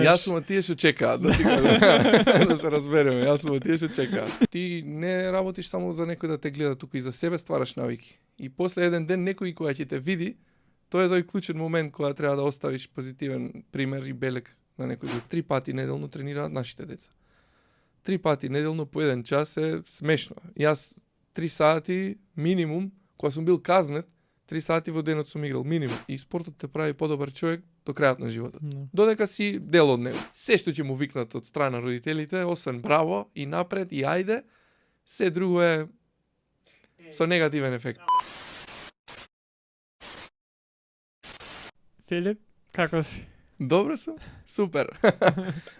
Јас сум од тие што чекаат, да се разбереме, јас сум од тие што чекаат. Ти не работиш само за некој да те гледа, туку и за себе ствараш навики. И после еден ден некој кој ќе те види, тоа е тој клучен момент кога треба да оставиш позитивен пример и белег на некој друг. 3 пати неделно тренираат нашите деца. 3 пати неделно по 1 час е смешно. Јас 3 сати минимум, кога сум бил казнет, 3 сати во денот сум играл минимум. И спортот те прави подобар човек до крајот на животот. Додека си дел од него. Се што ќе му викнат од страна родителите, освен браво и напред и ајде, се друго е со негативен ефект. Филип, како си? Добро сум, супер.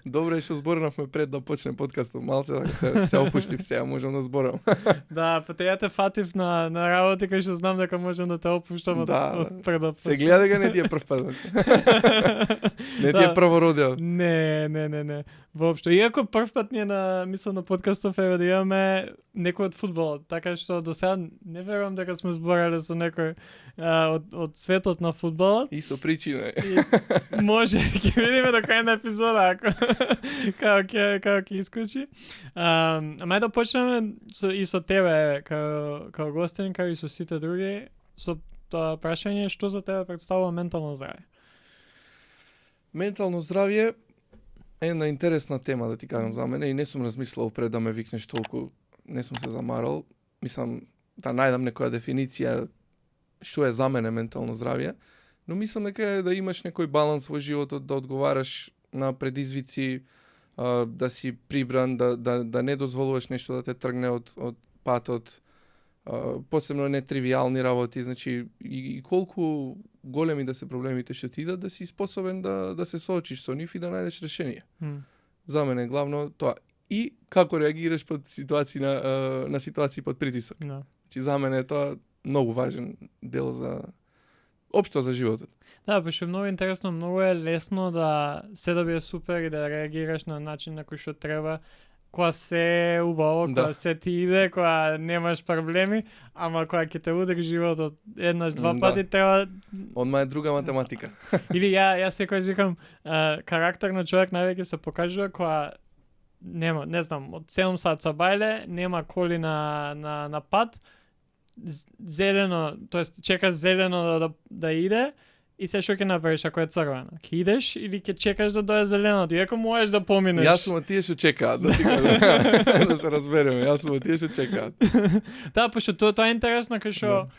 Добро е што зборувавме пред да почне подкастот, малце да се опуштив сега, можам да зборам. Да, па ја те фатив на работи кај што знам дека можам да те опуштам од пред да се гледа дека не ти е прв пат. Не ти е првородел. Не. Воопшто. Иако прв пат ни е на подкастов е да имаме некој од фудбалот, така што до сега не верувам дека сме зборале со некој од светот на фудбалот. И со причина. Може, ќе видиме до крај на епизода како ќе искочи. Ама да почнеме со тебе како гостин, како и со сите други, со тоа прашање што за тебе представува ментално здравје. Ментално здравје е една интересна тема, да ти кажам, за мене, и не сум размислил пред да ме викнеш толку, не сум се замарал. Мислам да најдам некоја дефиниција што е за мене ментално здравје, но мислам дека е да имаш некој баланс во животот, да одговараш на предизвици, да си прибран, да не дозволуваш нешто да те тргне од патот, посебно нетривијални работи, значи и колку големи да се проблемите што ти идат, да си способен да се соочиш со нив и да најдеш решение. За мене главно тоа. И како реагираш под ситуации на ситуации под притисок. Значи за мене е тоа многу важен дел за општо за животот. Да, пошто е многу интересно, многу е лесно да се да биде супер и да реагираш на начин на кој што треба, кога се убаво, кога се ти иде, кога немаш проблеми, ама кога ќе те удари животот еднаш, два пати треба... Одма е друга математика. Или јас секој викам, карактер на човек највеќе се покажува кога нема, не знам, од 7 сат са бајле, нема коли на пат, зелено, тоест чекаш зелено да иде, и се што ќе направиш ако е црвено? Ќе идеш или ќе чекаш да дое зеленото? Иако можеш да поминеш. Јас сум од тие што чекаат, да се разбереме. Јас сум од тие што чекаат. Да, пошто тоа е интересно кај што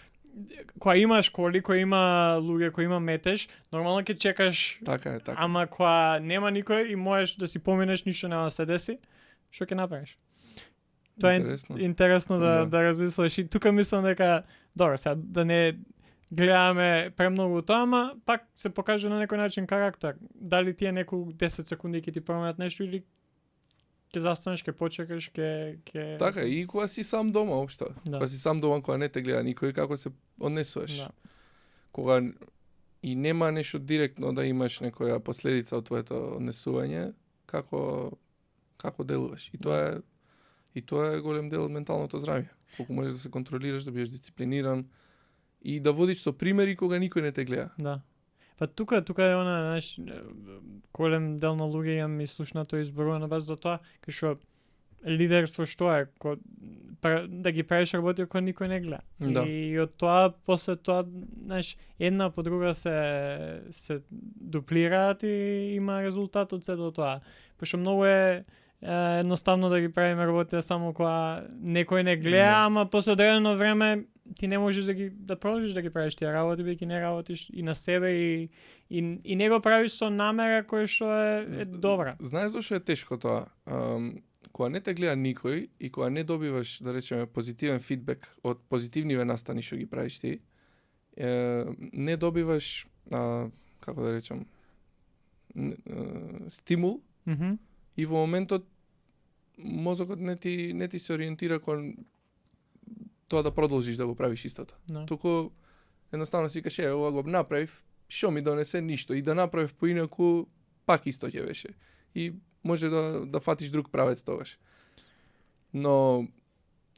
кога имаш коли, кога има луѓе, кога има метеж, нормално ќе чекаш. Така е. Ама кога нема никој и можеш да си поминеш, ништо нема да се деси, што ќе направиш? Тоа е интересно да размислиш. И тука мислам дека добро, сега да не гледаме премногу тоа, ама пак се покажа на некој начин карактер. Дали ти е некој 10 секунди ќе ти променат нешто или ќе застанеш, ќе почекаш, ќе... Така, и кога си сам дома, општо. Кога си сам дома, кога не те гледа никој, како се однесуваш. Кога и нема нешто директно да имаш некоја последица од твоето однесување, како делуваш. И тоа е голем дел од менталното здравје. Колку можеш да се контролираш, да бидеш дисциплиниран, и да водиш со примери кога никој не те гледа. Да. Па тука е она, знаеш, голем дел на луѓе имам и слушнато изборувано баш за тоа, кај што лидерство што е, да ги правиш работи кога никој не гледа. Да. И од тоа, после тоа, знаеш, една по друга се дуплираат и има резултат од сето тоа. Пошто многу е едноставно да ги правиме работите само кога некој не гледа, ама после одредено време ти не можеш да продолжиш да ги правиш тие работи, бидејќи не работиш и на себе и не го правиш со намера која што е добра. Знаеш зашто е тешко тоа? Кога не те гледа никој и кога не добиваш, да речеме, позитивен фидбек од позитивниве настани што ги правиш ти, не добиваш, како да речем, стимул, и во моментот мозокот не ти се ориентира кон тоа да продолжиш да го правиш истото. Туку едноставно си кажеш, ова го направив, што ми донесе ништо, и да направив поинаку пак исто ќе беше. И може да фатиш друг правец тогаш. Но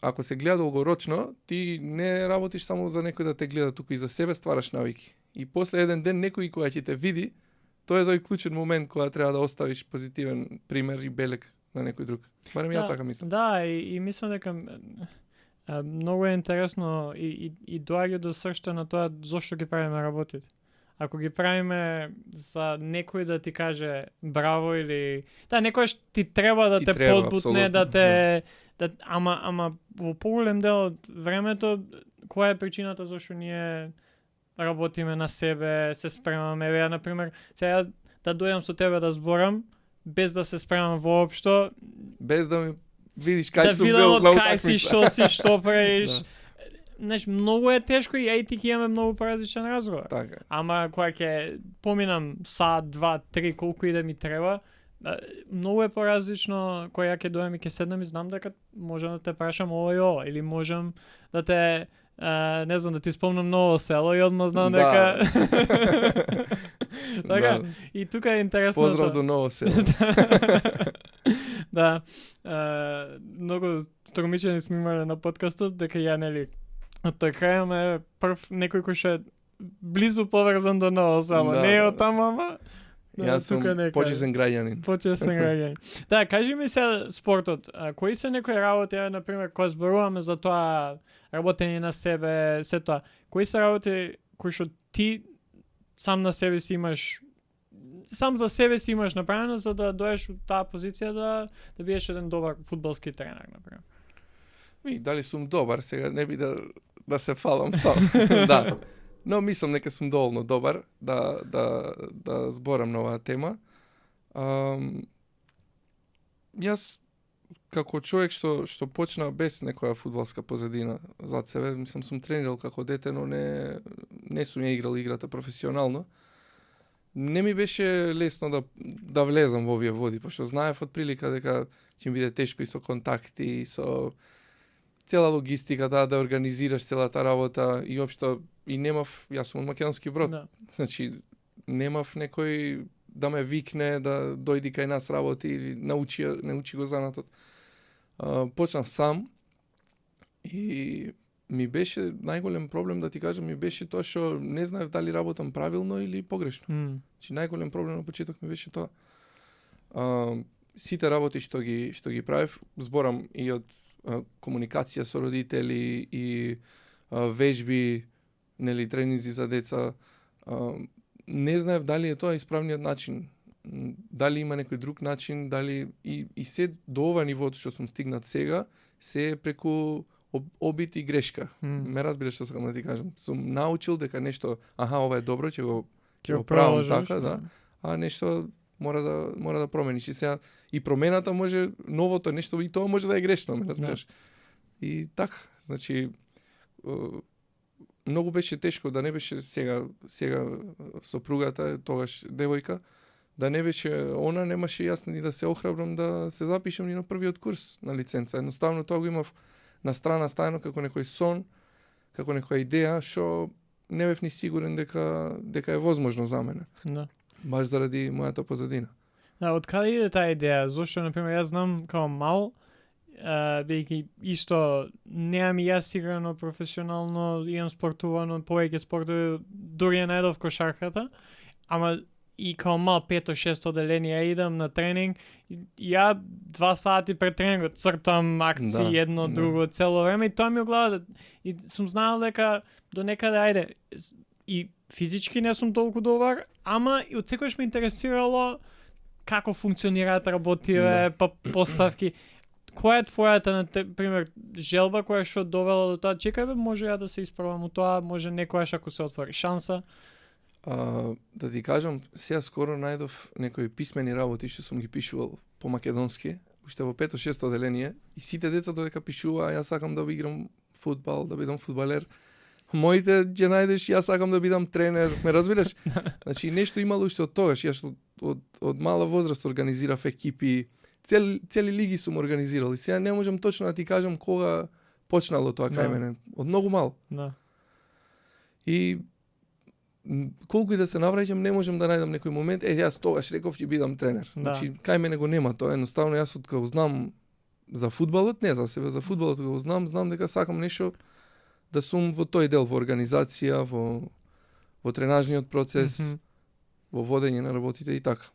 ако се гледа долгорочно, ти не работиш само за некој да те гледа, туку и за себе ствараш навики. И после еден ден некој која ќе те види, тоа е тој клучен момент кога треба да оставиш позитивен пример и белег на некој друг. Барем ја така мислам. Да, и мислам дека многу е интересно и доаѓа до сршта на тоа зошто ги правиме работите. Ако ги правиме за некој да ти каже браво или некојаш ти треба да Ти те треба, подбутне, апсолутно, да те ама во поголем дел од времето која е причината зашто ние работиме на себе, се спремаме. Ја на пример, сега да дојдам со тебе да зборам без да се спремам воопшто, Без да ми видиш кај да сум видам бил од на кај си, што си, што правиш. Да. Знаеш, многу е тешко и ај ти ќе имаме многу поразличен разговор. Така. Ама кога ќе поминам сат, 2, 3, колку и да ми треба, многу е поразлично кога ја ќе дојдам и ќе седнам и знам дека можам да те прашам ово и ово, или можам да те не знам, да ти спомнам ново село и одма знам дека така, и тука е интересно. Поздрав до ново село. Да. Многу стромичени сме имале на подкастот, дека ја нели од тој крај ме прв некој кој што е близу поврзан до ново село. Да, Не е да. од таму, ама Јас сум почесен граѓанин. Почесен граѓанин. Да, кажи ми се спортот. Кои се некои работи, на пример, кога зборуваме за тоа работење на себе, се тоа. Кои се работи кои што ти сам на себе си имаш сам за себе си имаш направено за да доеш во таа позиција да бидеш еден добар фудбалски тренер, на пример. И дали сум добар, сега не би да се фалам сам. Да. Но мислам дека сум доволно добар да зборам на оваа тема. Јас како човек што почна без некоја фудбалска позадина зад себе, мислам сум тренирал како дете, но не сум ја играл играта професионално. Не ми беше лесно да влезам во овие води, пошто знаев од прилика дека ќе ми биде тешко и со контакти, и со цела логистика, да организираш целата работа и општо и немав, јас сум од Македонски Брод. Да. Значи немав некој да ме викне да дојди кај нас работи или научи го занатот. Почнав сам и ми беше најголем проблем, да ти кажам, ми беше тоа што не знаев дали работам правилно или погрешно. Значи најголем проблем на почеток ми беше тоа. Сите работи што ги правев, зборам и од комуникација со родители и вежби, нели тренинзи за деца, не знаев дали е тоа исправниот начин, дали има некој друг начин, дали и се до ова ниво што сум стигнат сега, се преку обид и грешка. Ме разбираш што сакам да ти кажам. Сум научил дека нешто, ова е добро, ќе го правам така, да. А нешто мора да промениш. И сега и промената може, новото нешто и тоа може да е грешно, ме разбираш. Да. И така, значи многу беше тешко да не беше сега сопругата, тогаш девојка, да не беше она, немаше јас ни да се охрабрам да се запишам ни на првиот курс на лиценца. Едноставно тоа го имав на страна стајано како некој сон, како некоја идеја што не бев ни сигурен дека е возможно за мене. Да. Баш заради мојата позадина. Да, од каде иде таа идеја? Зошто, например, јас знам као мал, бидејќи исто неам и јас играно професионално, имам спортувано повеќе спортови, дури ја најдов кошарката, ама и као мал 5-6 оделение идам на тренинг, ја 2 сати пред тренингот цртам акции едно друго цело време и тоа ми глава и сум знаел дека до некаде ајде и физички не сум толку добар, ама и од секојаш ме интересирало како функционираат работиве, па поставки. Која е твојата, на пример, желба која што довела до тоа? Чекај може ја да се исправам у тоа, може некојаш ако се отвори шанса. Да ти кажам, сега скоро најдов некои писмени работи што сум ги пишувал по македонски, уште во 5-6 оделение, и сите деца додека пишува, јас сакам да играм фудбал, да бидам фудбалер. Моите ќе најдеш, јас сакам да бидам тренер, ме разбираш? Значи нешто имало уште од тогаш, јас од мала возраст организирав екипи, цели лиги сум организирал и сега не можам точно да ти кажам кога почнало тоа кај мене, од многу мал. Да. И колку и да се навраќам, не можам да најдам некој момент, јас тогаш реков ќе бидам тренер. Да. Значи, кај мене го нема тоа, едноставно јас од кога знам за фудбалот, не за себе, за фудбалот кога знам дека сакам нешто да сум во тој дел, во организација, во тренажниот процес. во водење на работите и така.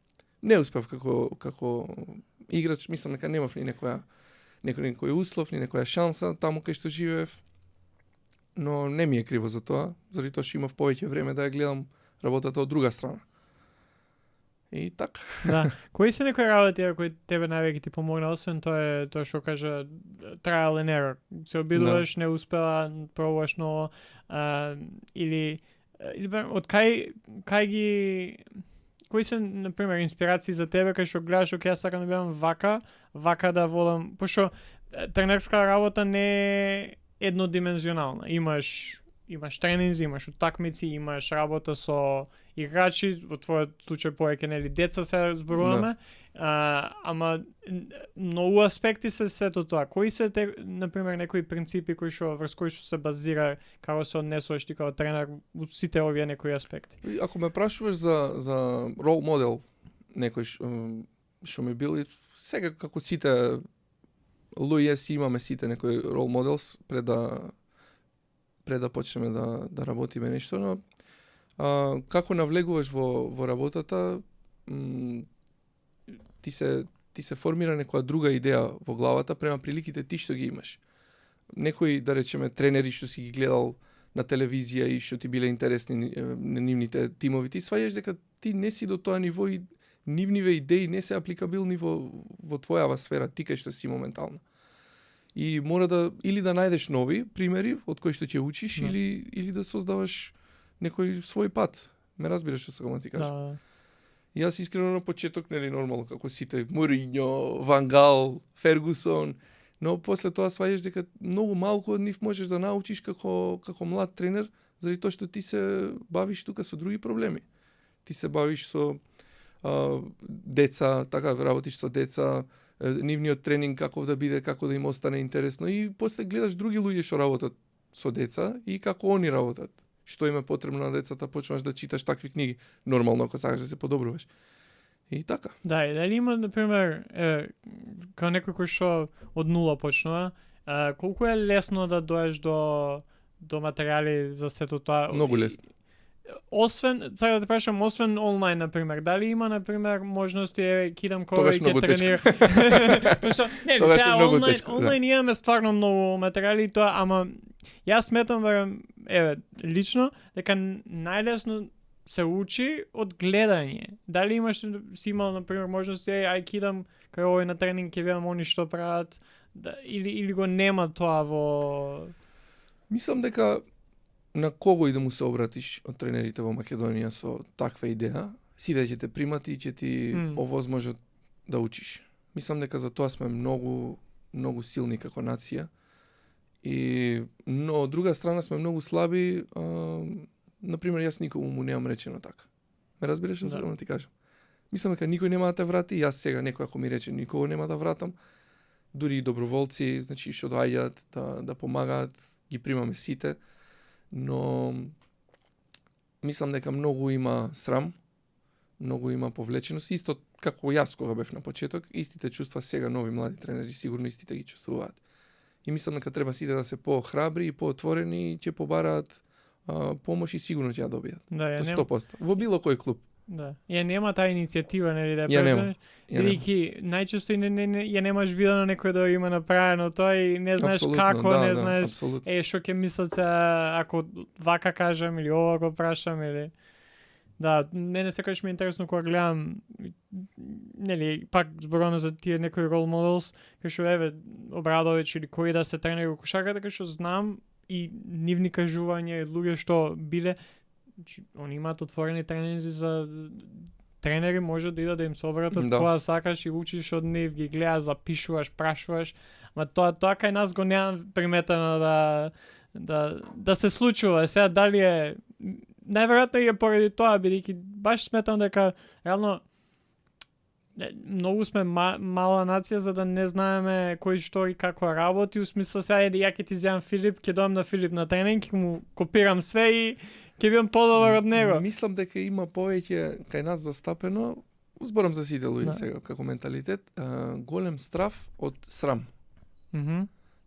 Не успев како играч, мислам дека немав ни некој услов, ни некоја шанса таму кај што живеев. Но не ми е криво за тоа, заради тоа што имав повеќе време да ја гледам работата од друга страна. И така. Да. Кои се некои работи кои тебе највеќе ти помогна, освен тоа што кажа trial and error? Се обидуваш, не успела, пробуваш ново, или од кај ги кои се на пример инспирации за тебе кај што гледаш, оке, јас сакам да бидам вака да водам, пошто тренерска работа не е еднодимензионална. Имаш тренинзи, имаш утакмици, имаш работа со играчи, во твојот случај повеќе нели деца се зборуваме, ама многу аспекти се сето тоа. Кои се на пример некои принципи врз кои што се базира како се однесуваш ти како тренер во сите овие некои аспекти? Ако ме прашуваш за рол модел некој што ми бил, сега како сите луѓе си имаме сите некој рол моделс пред да почнеме да работиме нешто, но како навлегуваш во работата, ти се формира некоја друга идеја во главата према приликите ти што ги имаш. Некои, да речеме, тренери што си ги гледал на телевизија и што ти биле интересни нивните тимови, ти сваѓаш дека ти не си до тоа ниво и нивниве идеи не се апликабилни во твојава сфера, ти кај што си моментално. И мора или да најдеш нови примери од кои што ќе учиш, или да создаваш некој свој пат. Ме разбираш што сакам да ти кажам. Да. Јас искрено на почеток, нели нормално како сите, Мориньо, Ван Гал, Фергусон, но после тоа сваѓаш дека многу малку од нив можеш да научиш како млад тренер, заради тоа што ти се бавиш тука со други проблеми. Ти се бавиш со деца, така работиш со деца, нивниот тренинг каков да биде, како да им остане интересно, и после гледаш други луѓе што работат со деца и како они работат. Што им е потребно на децата, почнаш да читаш такви книги, нормално ако сакаш да се подобруваш. И така. Да, и дали има, например, као некој кој што од нула почнува, колку е лесно да доеш до материјали за сето тоа? Многу лесно. Освен, сега да те прашам, освен онлайн, например, дали има, например, можности, кидам кој ќе тренира? Не, сега онлайн имаме стварно многу материјали и тоа, ама јас сметам, лично, дека најлесно се учи од гледање. Дали си имал, например, можности, ај кидам кај овој на тренинг, ќе видам они што прават, или го нема тоа во... Мислам дека на кого и да му се обратиш од тренерите во Македонија со таква идеја, сите ќе те примат и ќе ти овозможат да учиш. Мислам дека за тоа сме многу, многу силни како нација. Но од друга страна сме многу слаби. Например, јас никому му немам речено така. Ме разбираш што сакам да ти кажам? Мислам дека никој нема да те врати, јас сега некој ако ми рече никого нема да вратам. Дури и доброволци, значи што доаѓаат да помагаат, ги примаме сите. Но мислам дека многу има срам, многу има повлеченост, исто како јас кога бев на почеток, истите чувства сега нови млади тренери сигурно истите ги чувствуваат. И мислам дека треба сите да се по-храбри и по-отворени и ќе побараат помош и сигурно ќе ја добијат. Да, 100%. Во било кој клуб. Да. Ја нема таа иницијатива, нели, да ја бидејќи најчесто и ја немаш видено некој да има направено тоа и не знаеш како, не знаеш што ќе мислат ако вака кажам или ова го прашам или да, мене секогаш ми е интересно кога гледам, нели, пак зборуваме за тие некои рол моделс, кај што Обрадовиќ или кои да се тренери во кошарка, така што знам и нивни кажувања и луѓе што биле, они имаат отворени тренинзи за тренери, може да идат да им се обратат кога сакаш и учиш од нив, ги гледаш, запишуваш, прашуваш, ма тоа кај нас го немам приметено да се случува. Сега дали е најверојатно е поради тоа, бидејќи баш сметам дека реално многу сме мала нација за да не знаеме кој што и како работи, у смисла сега ја ќе ти земам Филип, ќе доам на Филип на тренинг, ќе му копирам све и ќе бидам подобар од него. Мислам дека има повеќе кај нас застапено, зборам за сите луѓе сега како менталитет, голем страф од срам.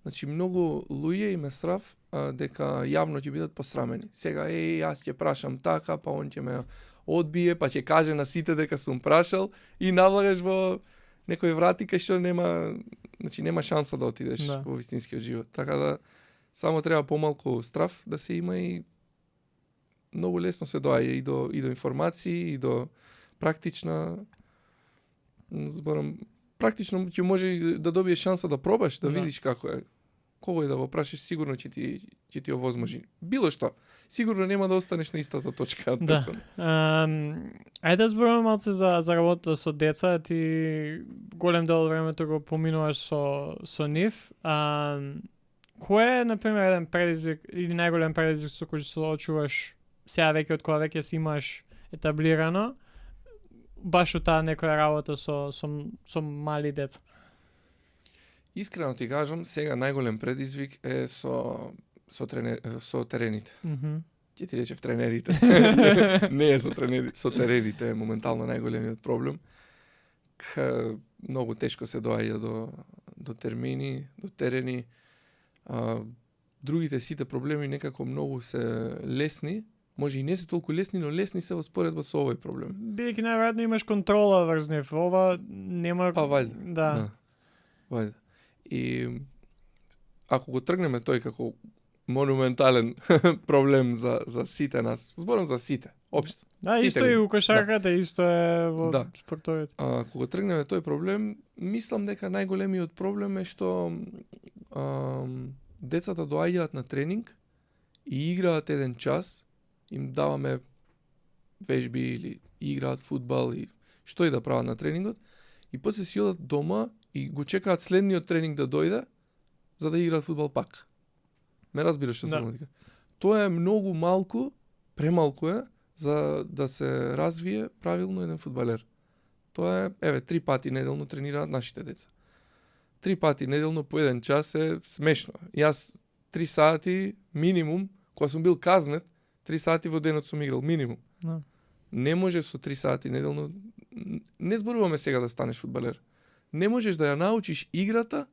Значи многу луѓе им е страв дека јавно ќе бидат посрамени. Сега јас ќе прашам така, па он ќе ме одбие, па ќе каже на сите дека сум прашал и навлагаш во некој врати кај што нема шанса да отидеш во вистинскиот живот. Така да само треба помалку страв да се има и многу лесно се доаѓа и до информации и до практично ќе може да добиеш шанса да пробаш, да видиш како е. Кого и да го прашаш, сигурно ќе ти овозможи. Било што, сигурно нема да останеш на истата точка. Да. Ајде да зборуваме малце за работата со деца, ти голем дел од времето го поминуваш со нив. Кој е, например, еден предизвик или најголем предизвик со кој се очуваш сега веќе од кога веќе си имаш етаблирано, баш у таа некоја работа со мали деца? Искрено ти кажам, сега најголем предизвик е со терените. Ќе ти речев тренерите. Не е со тренерите, со терените е моментално најголемиот проблем. Многу тешко се доаѓа до термини, до терени. Другите сите проблеми некако многу се лесни. Може и не се толку лесни, но лесни се во споредба со овој проблем. Бидејќи најверојатно имаш контрола врз нив. Ова нема... Па вајде. Да. Вајде. И ако го тргнеме тој како монументален проблем за сите нас, зборам за сите, општо. Да, сите исто и у кошарката, исто е во спортовите. Ако го тргнеме тој проблем, мислам дека најголемиот проблем е што децата доаѓаат на тренинг и играат еден час, им даваме вежби или играат фудбал и што и да прават на тренингот, и после си одат дома и го чекаат следниот тренинг да дојде за да играат фудбал пак. Ме разбираш што сакам да кажам. Тоа е многу малку, премалку е за да се развие правилно еден фудбалер. Тоа е, 3 пати неделно тренираат нашите деца. 3 пати неделно по еден час е смешно. Јас 3 сати минимум, кога сум бил казнет, 3 сати во денот сум играл минимум. No. Не може со 3 сати неделно. Не зборуваме сега да станеш фудбалер. Не можеш да ја научиш играта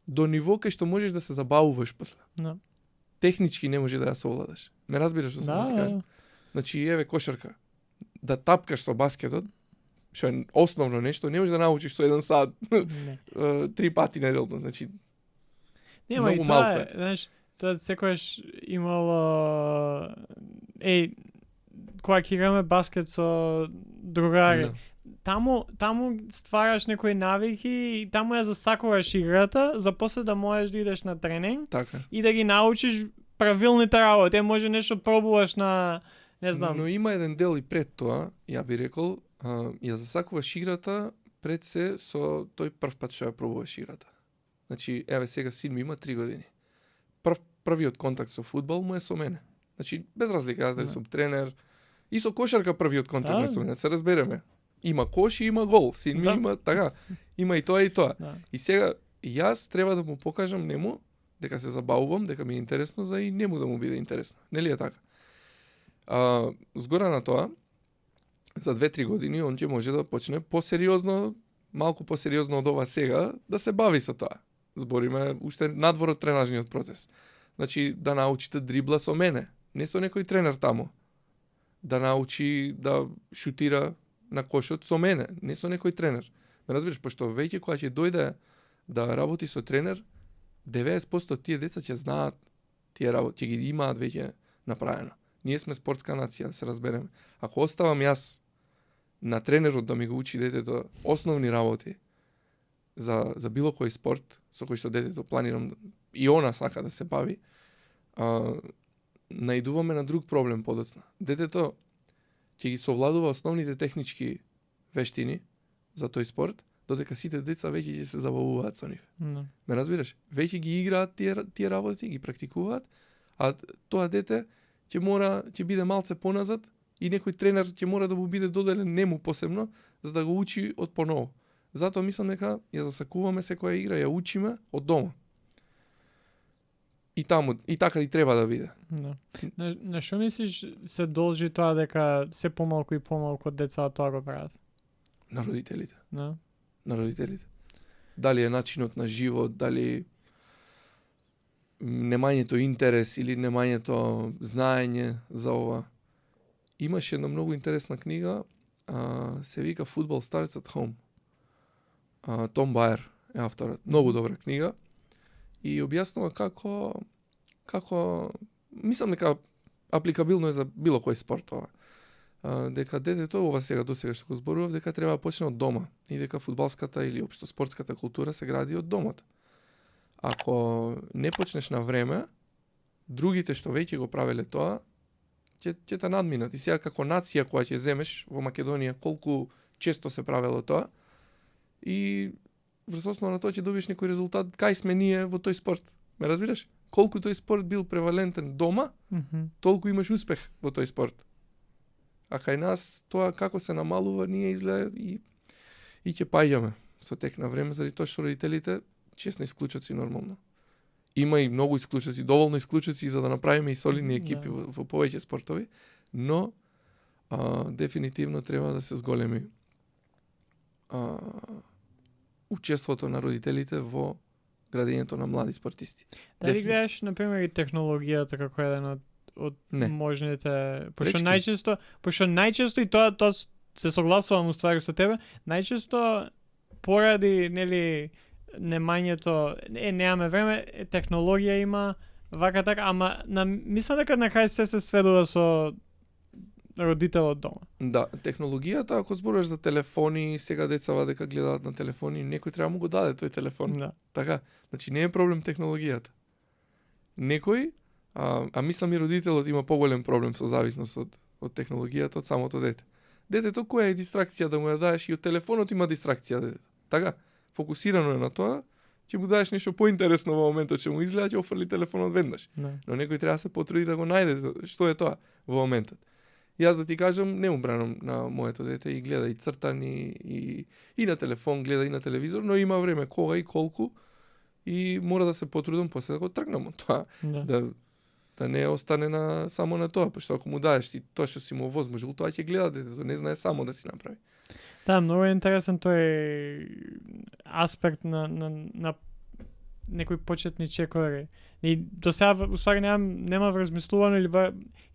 до ниво кај што можеш да се забавуваш после. No. Технички не може да ја совладаш. Ме разбираш што сакам да кажам? Значи, еве кошарка. Да тапкаш со баскетот, што е основно нешто, не можеш да научиш со 1 сат. 3 пати неделно, значи. Нема и тоа е, знаеш, тоа секојаш имало кога ќе играме баскет со другари. Таму ствараш некои навики и таму ја засакуваш играта за после да можеш да идеш на тренинг и да ги научиш правилните работи. Може нешто пробуваш на, не знам. Но има еден дел и пред тоа, ја би рекол, ја засакуваш играта пред се со тој прв пат што ја пробуваш играта. Значи, еве сега син ми има 3 години. Првиот контакт со фудбал му е со мене. Значи, без разлика, јас дали сум тренер, и со кошарка првиот контакт е со мене, се разбереме. Има кош и има гол, син ми има така, има и тоа и тоа. И сега јас треба да му покажам нему дека се забавувам, дека ми е интересно, за и нему да му биде интересно. Нели е така? Згора на тоа, за 2-3 години он ќе може да почне посериозно, малку посериозно од ова сега, да се бави со тоа. Збориме уште надвор од тренажниот процес. Значи, да научите дрибла со мене, не со некој тренер таму. Да научи да шутира на кошот со мене, не со некој тренер. Ме разбираш, пошто веќе кога ќе дојде да работи со тренер, 90% тие деца ќе знаат тие работи, ќе ги имаат веќе направено. Ние сме спортска нација, се разбереме. Ако оставам јас на тренерот да ми го учи детето основни работи за било кој спорт со кој што детето планирам и она сака да се бави, наидуваме на друг проблем подоцна. Детето ќе ги совладува основните технички вештини за тој спорт, додека сите деца веќе ќе се забавуваат со нив. Ме разбираш? Веќе ги играат тие работи, ги практикуваат, а тоа дете ќе биде малце поназад и некој тренер ќе мора да му биде доделен нему посебно за да го учи од поново. Затоа мислам дека ја засакуваме секоја игра, ја учиме од дома. И таму, и така и треба да биде. Да. На што мислиш се должи тоа дека се помалку и помалку деца тоа го прават? На родителите. Да. На родителите. Дали е начинот на живот, дали немањето интерес или немањето знаење за ова. Имаше една многу интересна книга, се вика Football Starts at Home. Том Бајер е авторот. Многу добра книга и објаснува како мислам дека апликабилно е за било кој спорт ова. Дека детето, ова сега досега што го зборував, дека треба да почне од дома и дека фудбалската или општо спортската култура се гради од домот. Ако не почнеш на време, другите што веќе го правеле тоа, ќе те надминат. И сега како нација која ќе земеш во Македонија колку често се правело тоа и врз основа на тоа ќе добиеш некој резултат кај сме ние во тој спорт. Ме разбираш? Колку тој спорт бил превалентен дома, толку имаш успех во тој спорт. А кај нас тоа како се намалува, ние изгледа и ќе паѓаме со тек на време, заради тоа што родителите често исклучоци нормално. Има и многу исклучоци, доволно исклучоци за да направиме и солидни екипи во повеќе спортови, но дефинитивно треба да се зголеми учеството на родителите во градењето на млади спортисти. Дали гледаш, например, и технологијата како еден од можните, пошто најчесто и тоа се согласувам уствари со тебе, најчесто поради нели немањето, немаме време, технологија има вака така, ама мислам дека на крај се сведува со родителот дома. Да, технологијата, ако зборуваш за телефони, сега децава дека гледаат на телефони, некој треба му го даде тој телефон. Да. Така, значи не е проблем технологијата. Некој, мислам и родителот има поголем проблем со зависност од технологијата од самото дете. Детето која е дистракција да му ја даеш, и од телефонот има дистракција детето. Така, фокусирано е на тоа, ќе му даеш нешто поинтересно во моментот, ќе му изгледа, ќе офрли телефонот веднаш. Но некој треба да се потруди да го најде што е тоа во моментот. Јас да ти кажам, не му бранам на моето дете и гледа и цртани и на телефон, гледа и на телевизор, но има време кога и колку и мора да се потрудам после да го тргнам од тоа. Да не остане само на тоа, пошто ако му даеш ти тоа што си му возможил, тоа ќе гледа детето, не знае само да си направи. Да, многу е интересен тој аспект на некои почетни чекори. И до сега усвари нема размислувано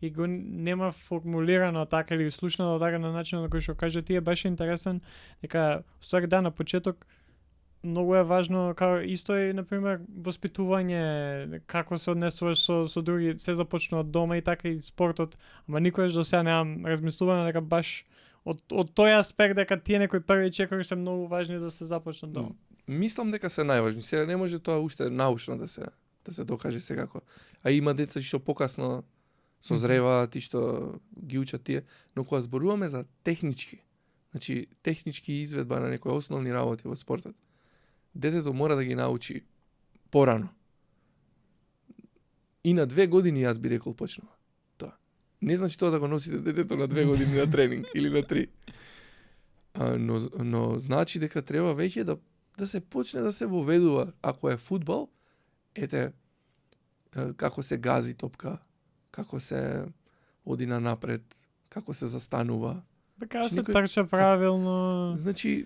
и го нема формулирано така или слушнато така на начин на кој што каже тие, беше интересен дека усвари на почеток многу е важно исто е на пример воспитување, како се однесуваш со други, се започнува од дома и така и спортот, ама никогаш до сега немам размислувано дека баш од тој аспект дека тие некои први чекори се многу важни да се започнат дома. Мислам дека се најважни. Сега не може тоа уште научно да се докаже секако. А има деца што покасно созреваат и што ги учат тие, но кога зборуваме за технички, значи технички изведба на некои основни работи во спортот, детето мора да ги научи порано. И на 2 години јас би рекол почнува тоа. Не значи тоа да го носите детето на 2 години на тренинг или на 3. Но значи дека треба веќе да се почне да се воведува, ако е фудбал, како се гази топка, како се оди на напред, како се застанува. Како се трча правилно. Значи,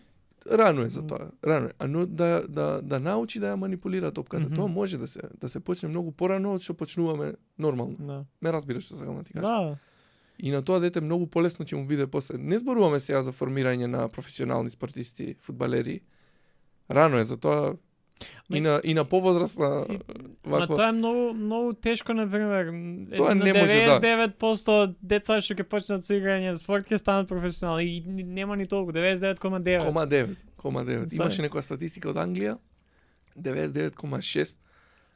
рано е за тоа, рано е. Но да научи да ја манипулира топката, тоа може да се почне многу порано од што почнуваме нормално. Ме разбираш што сакам да ти кажам. Да. И на тоа дете многу полесно ќе му биде после. Не зборуваме сега за формирање на професионални спортисти, фудбалери. Рано е за тоа и на повозрастна ваква. Тоа е многу тешко, например. Тоа не може, 99% деца што ќе почнат со играње спорт ќе станат професионални и нема ни толку, 99,9. Имаше некоја статистика од Англија, 99,6,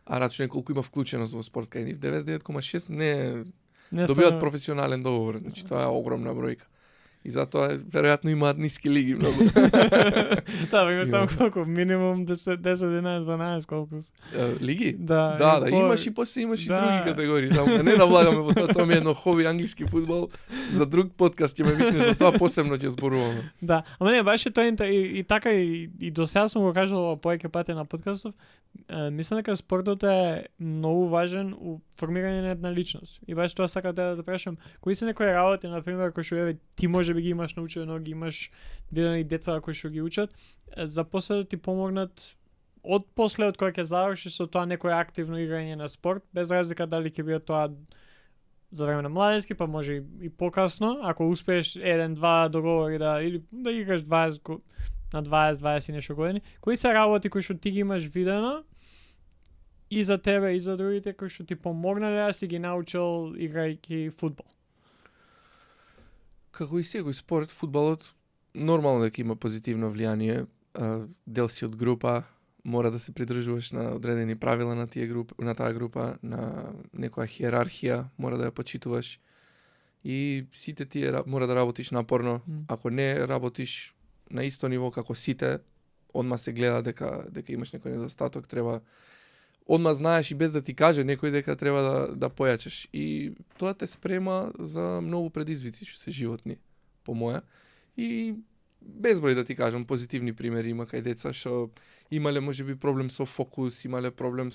а рачуне колку има вклученост во спорт кај нив, 99,6 не добиваат професионален договор, значи тоа е огромна бројка. И затоа веројатно имаат ниски лиги многу. Да, имаш таму колку, минимум 10, 11, 12 колку се. Лиги? Да, имаш и после имаш и други категории. Таму не навлагаме во тоа ми е едно хоби англиски фудбал. За друг подкаст ќе ме викнеш за тоа, посебно ќе зборуваме. Да, ама не, беше тоа и така и до сега сум го кажал повеќе пати на подкастов. Мислам дека спортот е многу важен у формирање на една личност. И баш тоа сакам да прашам, кои се некои работи, например, кои што ти може би ги имаш научено, ги имаш видени деца кои што ги учат, за после да ти помогнат од после од кога ќе завршиш со тоа некое активно играње на спорт, без разлика дали ќе биде тоа за време на младенски, па може и покасно, ако успееш 1-2 договори или да играш 20 на 20 и нешто години, кои се работи кои што ти ги имаш видено и за тебе и за другите кои што ти помогнале да си ги научил играјќи фудбал? Како и секој спорт, фудбалот нормално дека има позитивно влијание. Дел си од група, мора да се придржуваш на одредени правила на таа група, на некоја хиерархија, мора да ја почитуваш. И сите тие мора да работиш напорно. Ако не работиш на исто ниво како сите, одма се гледа дека имаш некој недостаток, треба одма знаеш и без да ти каже некој дека треба да појачаш. И тоа те спрема за многу предизвици што се животни, по моја. И безброј да ти кажам позитивни примери има кај деца што имале можеби проблем со фокус, имале проблем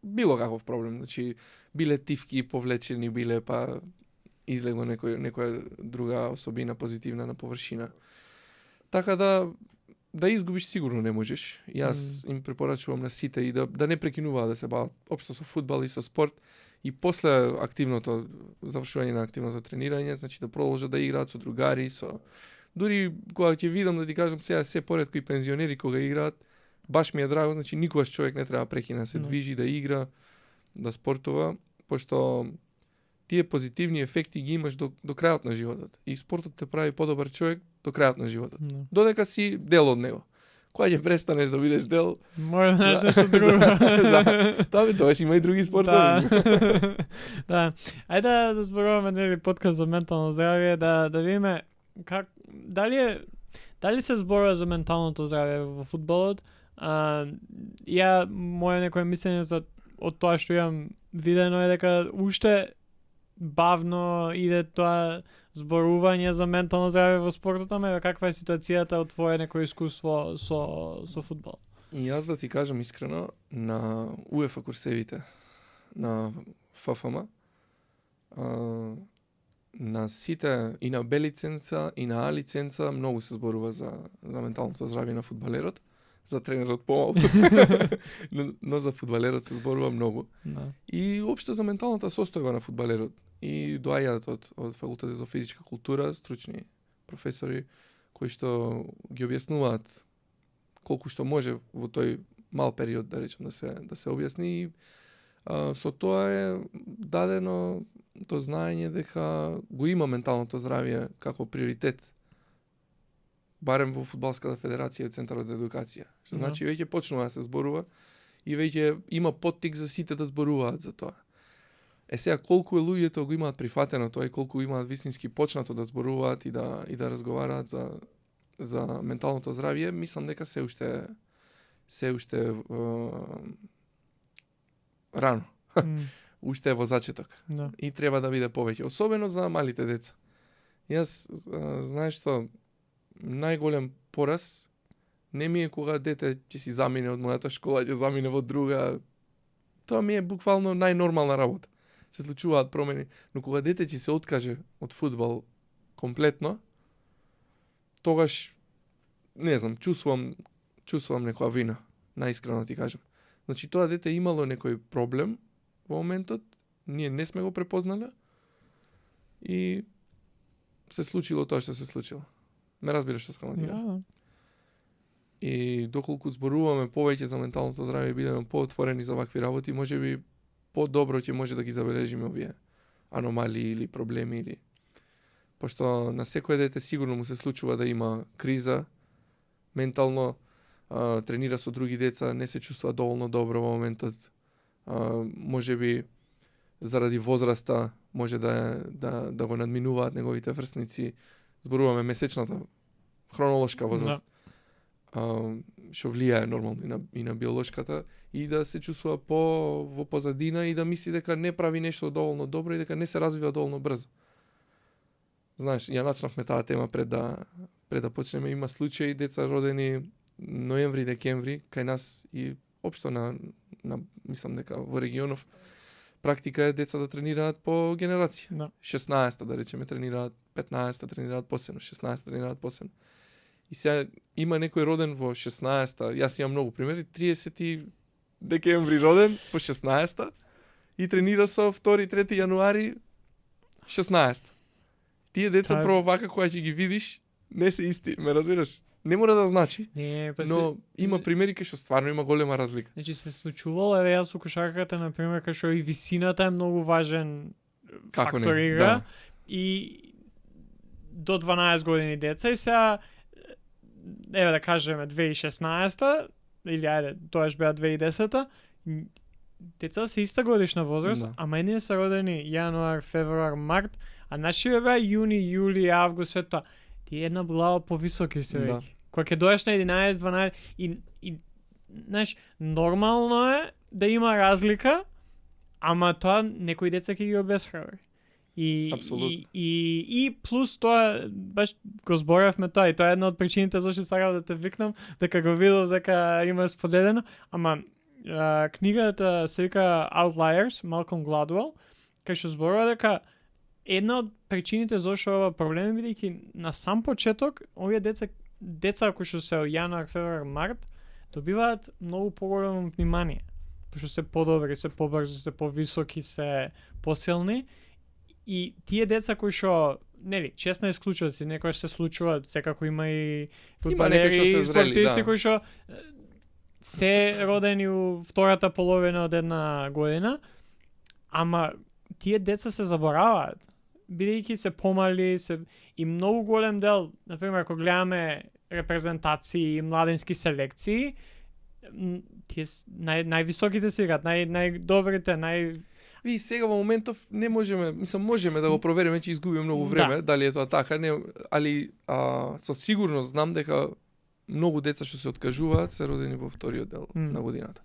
било каков проблем, значи биле тивки повлечени, биле па излегло некоја друга особина позитивна на површина. Така да изгубиш сигурно не можеш. Јас им препорачувам на сите и да не прекинуваат да се бават општо со фудбал и со спорт и после активното завршување на активното тренирање, значи да продолжат да играат со другари, дури кога ќе видам да ти кажам сега се поретко и пензионери кога играат, баш ми е драго, значи никогаш човек не треба прекина да се движи, да игра, да спортува, пошто тие позитивни ефекти ги имаш до крајот на животот. И спортот те прави подобар човек до крајот на животот. Додека си дел од него. Кога ќе престанеш да бидеш дел, може да нешто друго. Тоа има и други спортови. Да. Ајде да зборуваме нели подкаст за ментално здравје, да видиме дали се зборува за менталното здравје во фудбалот. Моје некое мислење од тоа што имам видено е дека уште бавно иде тоа зборување за ментално здравје во спортот, ама каква е ситуацијата од твое некое искуство со фудбал? И јас да ти кажам искрено, на УЕФА курсевите, на ФФМ, на сите и на Б лиценца и на А лиценца многу се зборува за менталното здравје на фудбалерот, за тренерот помалку, но за фудбалерот се зборува многу. И општо за менталната состојба на фудбалерот. И доаѓаат од факултетот за физичка култура, стручни професори, кои што ги објаснуваат колку што може во тој мал период, да речем, да се објасни. И со тоа е дадено то знаење дека го има менталното здравје како приоритет, барем во Фудбалската федерација и Центарот за едукација. Што значи веќе почнува да се зборува и веќе има поттик за сите да зборуваат за тоа. Сега колку луѓето го имаат прифатено тоа и колку имаат вистински почнато да зборуваат и да разговараат за менталното здравје, мислам дека се уште рано. Уште е во зачеток. И треба да биде повеќе, особено за малите деца. Јас знаеш што, најголем пораз не ми е кога дете ќе си замине од мојата школа, ќе замине во друга. Тоа ми е буквално најнормална работа. Се случуваат промени, но кога дете ќе се откаже од фудбал комплетно, тогаш не знам, чувствувам некоја вина, најискрено ти кажам. Значи тоа дете имало некој проблем во моментот, ние не сме го препознале и се случило тоа што се случило. Ме разбираш што сакам да ти кажам. И доколку зборуваме повеќе за менталното здравје и бидеме поотворени за вакви работи, можеби по-добро ќе може да ги забележиме овие аномалии или проблеми или пошто на секој дете сигурно му се случува да има криза ментално, тренира со други деца, не се чувствува доволно добро во моментот, можеби заради возраста може да го надминуваат неговите врсници. Зборуваме месечната хронолошка возраст. Што влијае нормално и на биолошката, и да се чувствува во позадина и да мисли дека не прави нешто доволно добро и дека не се развива доволно брзо. Знаеш, ја начнавме таа тема пред да почнеме. Има случаи деца родени ноември, декември кај нас и општо на мислам дека во регионов практика е деца да тренираат по генерација. 16-та да речеме тренираат, 15-та тренираат посебно, 16-та тренираат посебно. И сега има некој роден во 16-та, јас имам многу примери, 30 декември роден по 16-та и тренира со 2-3 јануари 16. Тие деца Та- прво вака кога ќе ги видиш, не се исти, ме разбираш? Не мора да значи, Не, па но има примери кај што стварно има голема разлика. Значи се случувало, еве јас со кошарката на пример кај што и висината е многу важен Како фактор не? игра Да. и до 12 години деца и сега еве да кажеме 2016 или ајде тоаш беа 2010 деца се иста годишна возраст, Да. ама едни се родени јануар, февруар, март, а нашиве беа јуни, јули, август, све тоа. Тие една глава повисоки се Да. веќе. Кога ќе доеш на 11, 12 и знаеш, нормално е да има разлика, ама тоа некои деца ќе ги обесхрабри. Апсолутно. И плюс тоа, баш го зборевме тоа, и тоа е една од причините зашто сакав да те викнам, дека го видов дека има споделено, ама книгата се вика Outliers, Малком Гладуел, кај што зборува дека една од причините зашто ова проблем е бидејќи на сам почеток овие деца кои што се од јануар, февруар, март добиваат многу поголемо внимание, пошто се подобри, се побрзо, се повисоки, се посилни и тие деца кои што нели, честно исклучоци, некојаш се случуваат, секако има и некои што фудбалери се и зрели, спортисти да. кои што се родени у втората половина од една година, ама тие деца се забораваат, бидејќи се помали, и многу голем дел, например, ако гледаме репрезентации и младенски селекции, тие највисоките се играат, најдобрите, Ви сега во моментов не можеме, можеме да го провериме, че изгубиме многу време, дали е тоа така, не, али со сигурност знам дека многу деца што се откажуваат се родени во вториот дел на годината.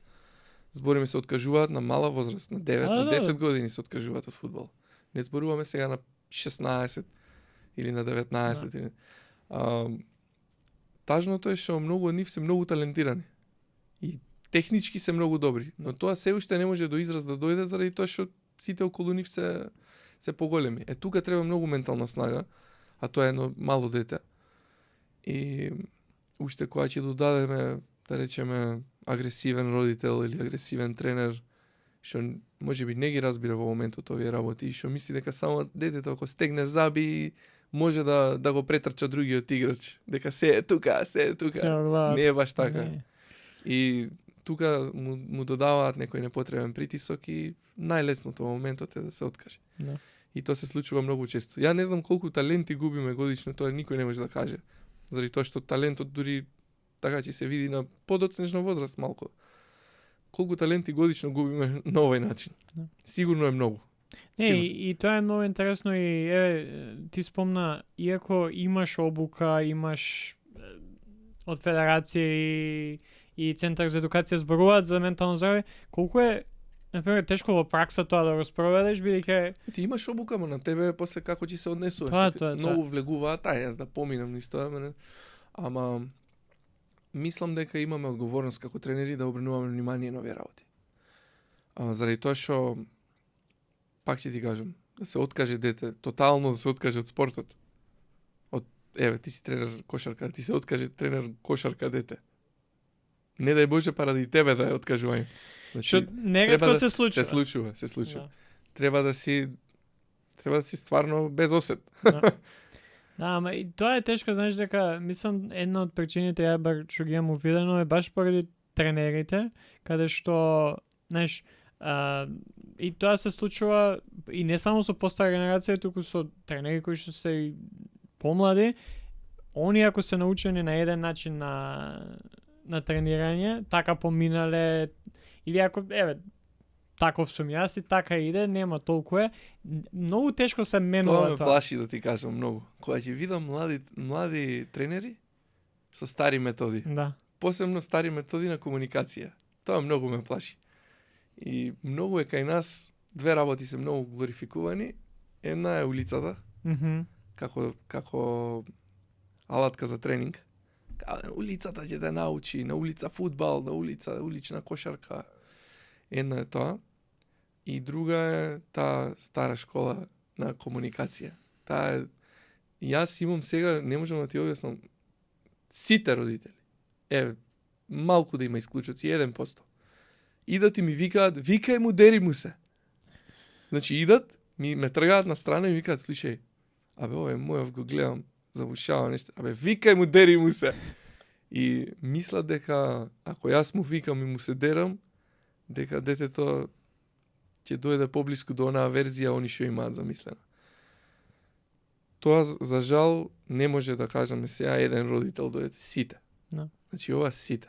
Збориме се откажуваат на мала возраст, на 9, на 10 години се откажуваат од фудбал. Не зборуваме сега на 16 или на 19. Или... Тажното е што многу од нив се многу талентирани. И технички се многу добри, но тоа се уште не може до израз да дојде заради тоа што сите околу нив се поголеми. Тука треба многу ментална снага, а тоа е едно мало дете. И уште кога ќе додадеме, да речеме, агресивен родител или агресивен тренер, што можеби не ги разбира во моментот овие работи, што мисли дека само детето ако стегне заби може да го претрча другиот играч, дека се е тука. Не е баш така. Не. И тука му додаваат некој непотребен притисок и најлесното во моментот е да се откаже. Да. И тоа се случува многу често. Ја не знам колку таленти губиме годишно, тоа никој не може да каже. Заради тоа што талентот дури така ќе се види на подоцнежна возраст малку. Колку таленти годишно губиме на овој начин. Да. Сигурно е многу. Не, и тоа е многу интересно и ти спомна, иако имаш обука, имаш од федерација и Центар за едукација зборуваат за ментално здравје, колку е например тешко во пракса тоа да го спроведеш, бидејќи ти имаш обука, но на тебе после како ќе се однесуваш. Тоа. Многу влегуваат, јас да поминам нисто, ама мислам дека имаме одговорност како тренери да обрнуваме внимание на овие работи. Заради тоа што пак ќе ти кажам, да се откаже дете, тотално да се откаже од спортот. Еве, ти си тренер кошарка, ти се откаже тренер кошарка дете. Не дај Боже паради тебе да ја откажувај. што неретко се случува. Се случува. Да. Треба да си стварно без осет. Да, ама и тоа е тешко, знаеш дека мислам една од причините ја бар што ги имам увидено е баш поради тренерите, каде што, знаеш, и тоа се случува и не само со постара генерација, туку со тренери кои што се и помлади, они ако се научени на еден начин на тренирање, така поминале, или ако, еве, таков сум јас и така иде, нема толку е, многу тешко се менува Тоа ме плаши да ти кажам многу. Кога ќе видам млади тренери со стари методи, Да. посебно стари методи на комуникација, тоа многу ме плаши. И многу е кај нас, две работи се многу глорификувани. Една е улицата, како алатка за тренинг. Улицата ќе те научи, на улица фудбал, на улична кошарка. Една е тоа. И друга е таа стара школа на комуникација. Таа е... Јас имам сега, не можам да ти објаснам, Сите родители. Малку да има исклучоци, 1%. Идат и ми викаат, викај му, дери му се. Значи идат, ме тргаат на страна и ми викаат, слушај, абе, овој мојов го гледам, забушава нешто, абе, викај му, дери му се. И мислат дека, ако јас му викам и му се дерам, дека детето ќе дојде поблиску до онаа верзија они што имаат замислена. Тоа, за жал, не може да кажеме сега еден родител дојде, сите. Да. Значи, ова сите.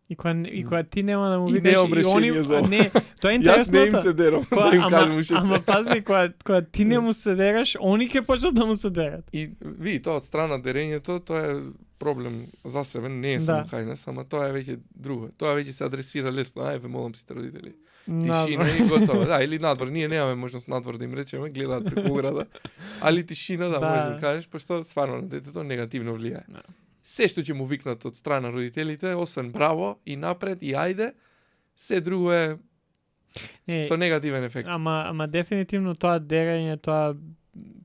И кога ти нема да му И викаш, немам решение за ова. не, тоа е Јас не им интересното. се дерам, да им кажам уште Ама се. пази, кога ти не му се дераш, они ќе почнат да му се дерат. И ви, тоа од страна дерењето, тоа е проблем за себе, не е само кај нас, ама тоа е веќе друго. Тоа веќе се адресира лесно, ајде, молам сите родители. Тишина и готово. Да, или надвор. Ние немаме можност надвор да им речеме, гледаат преку ограда. Али тишина, да, може да кажеш, пошто стварно на детето негативно влијае. Да. Се што ќе му викнат од страна родителите, освен браво и напред и ајде, се друго е со негативен ефект. Ама дефинитивно тоа дерење, тоа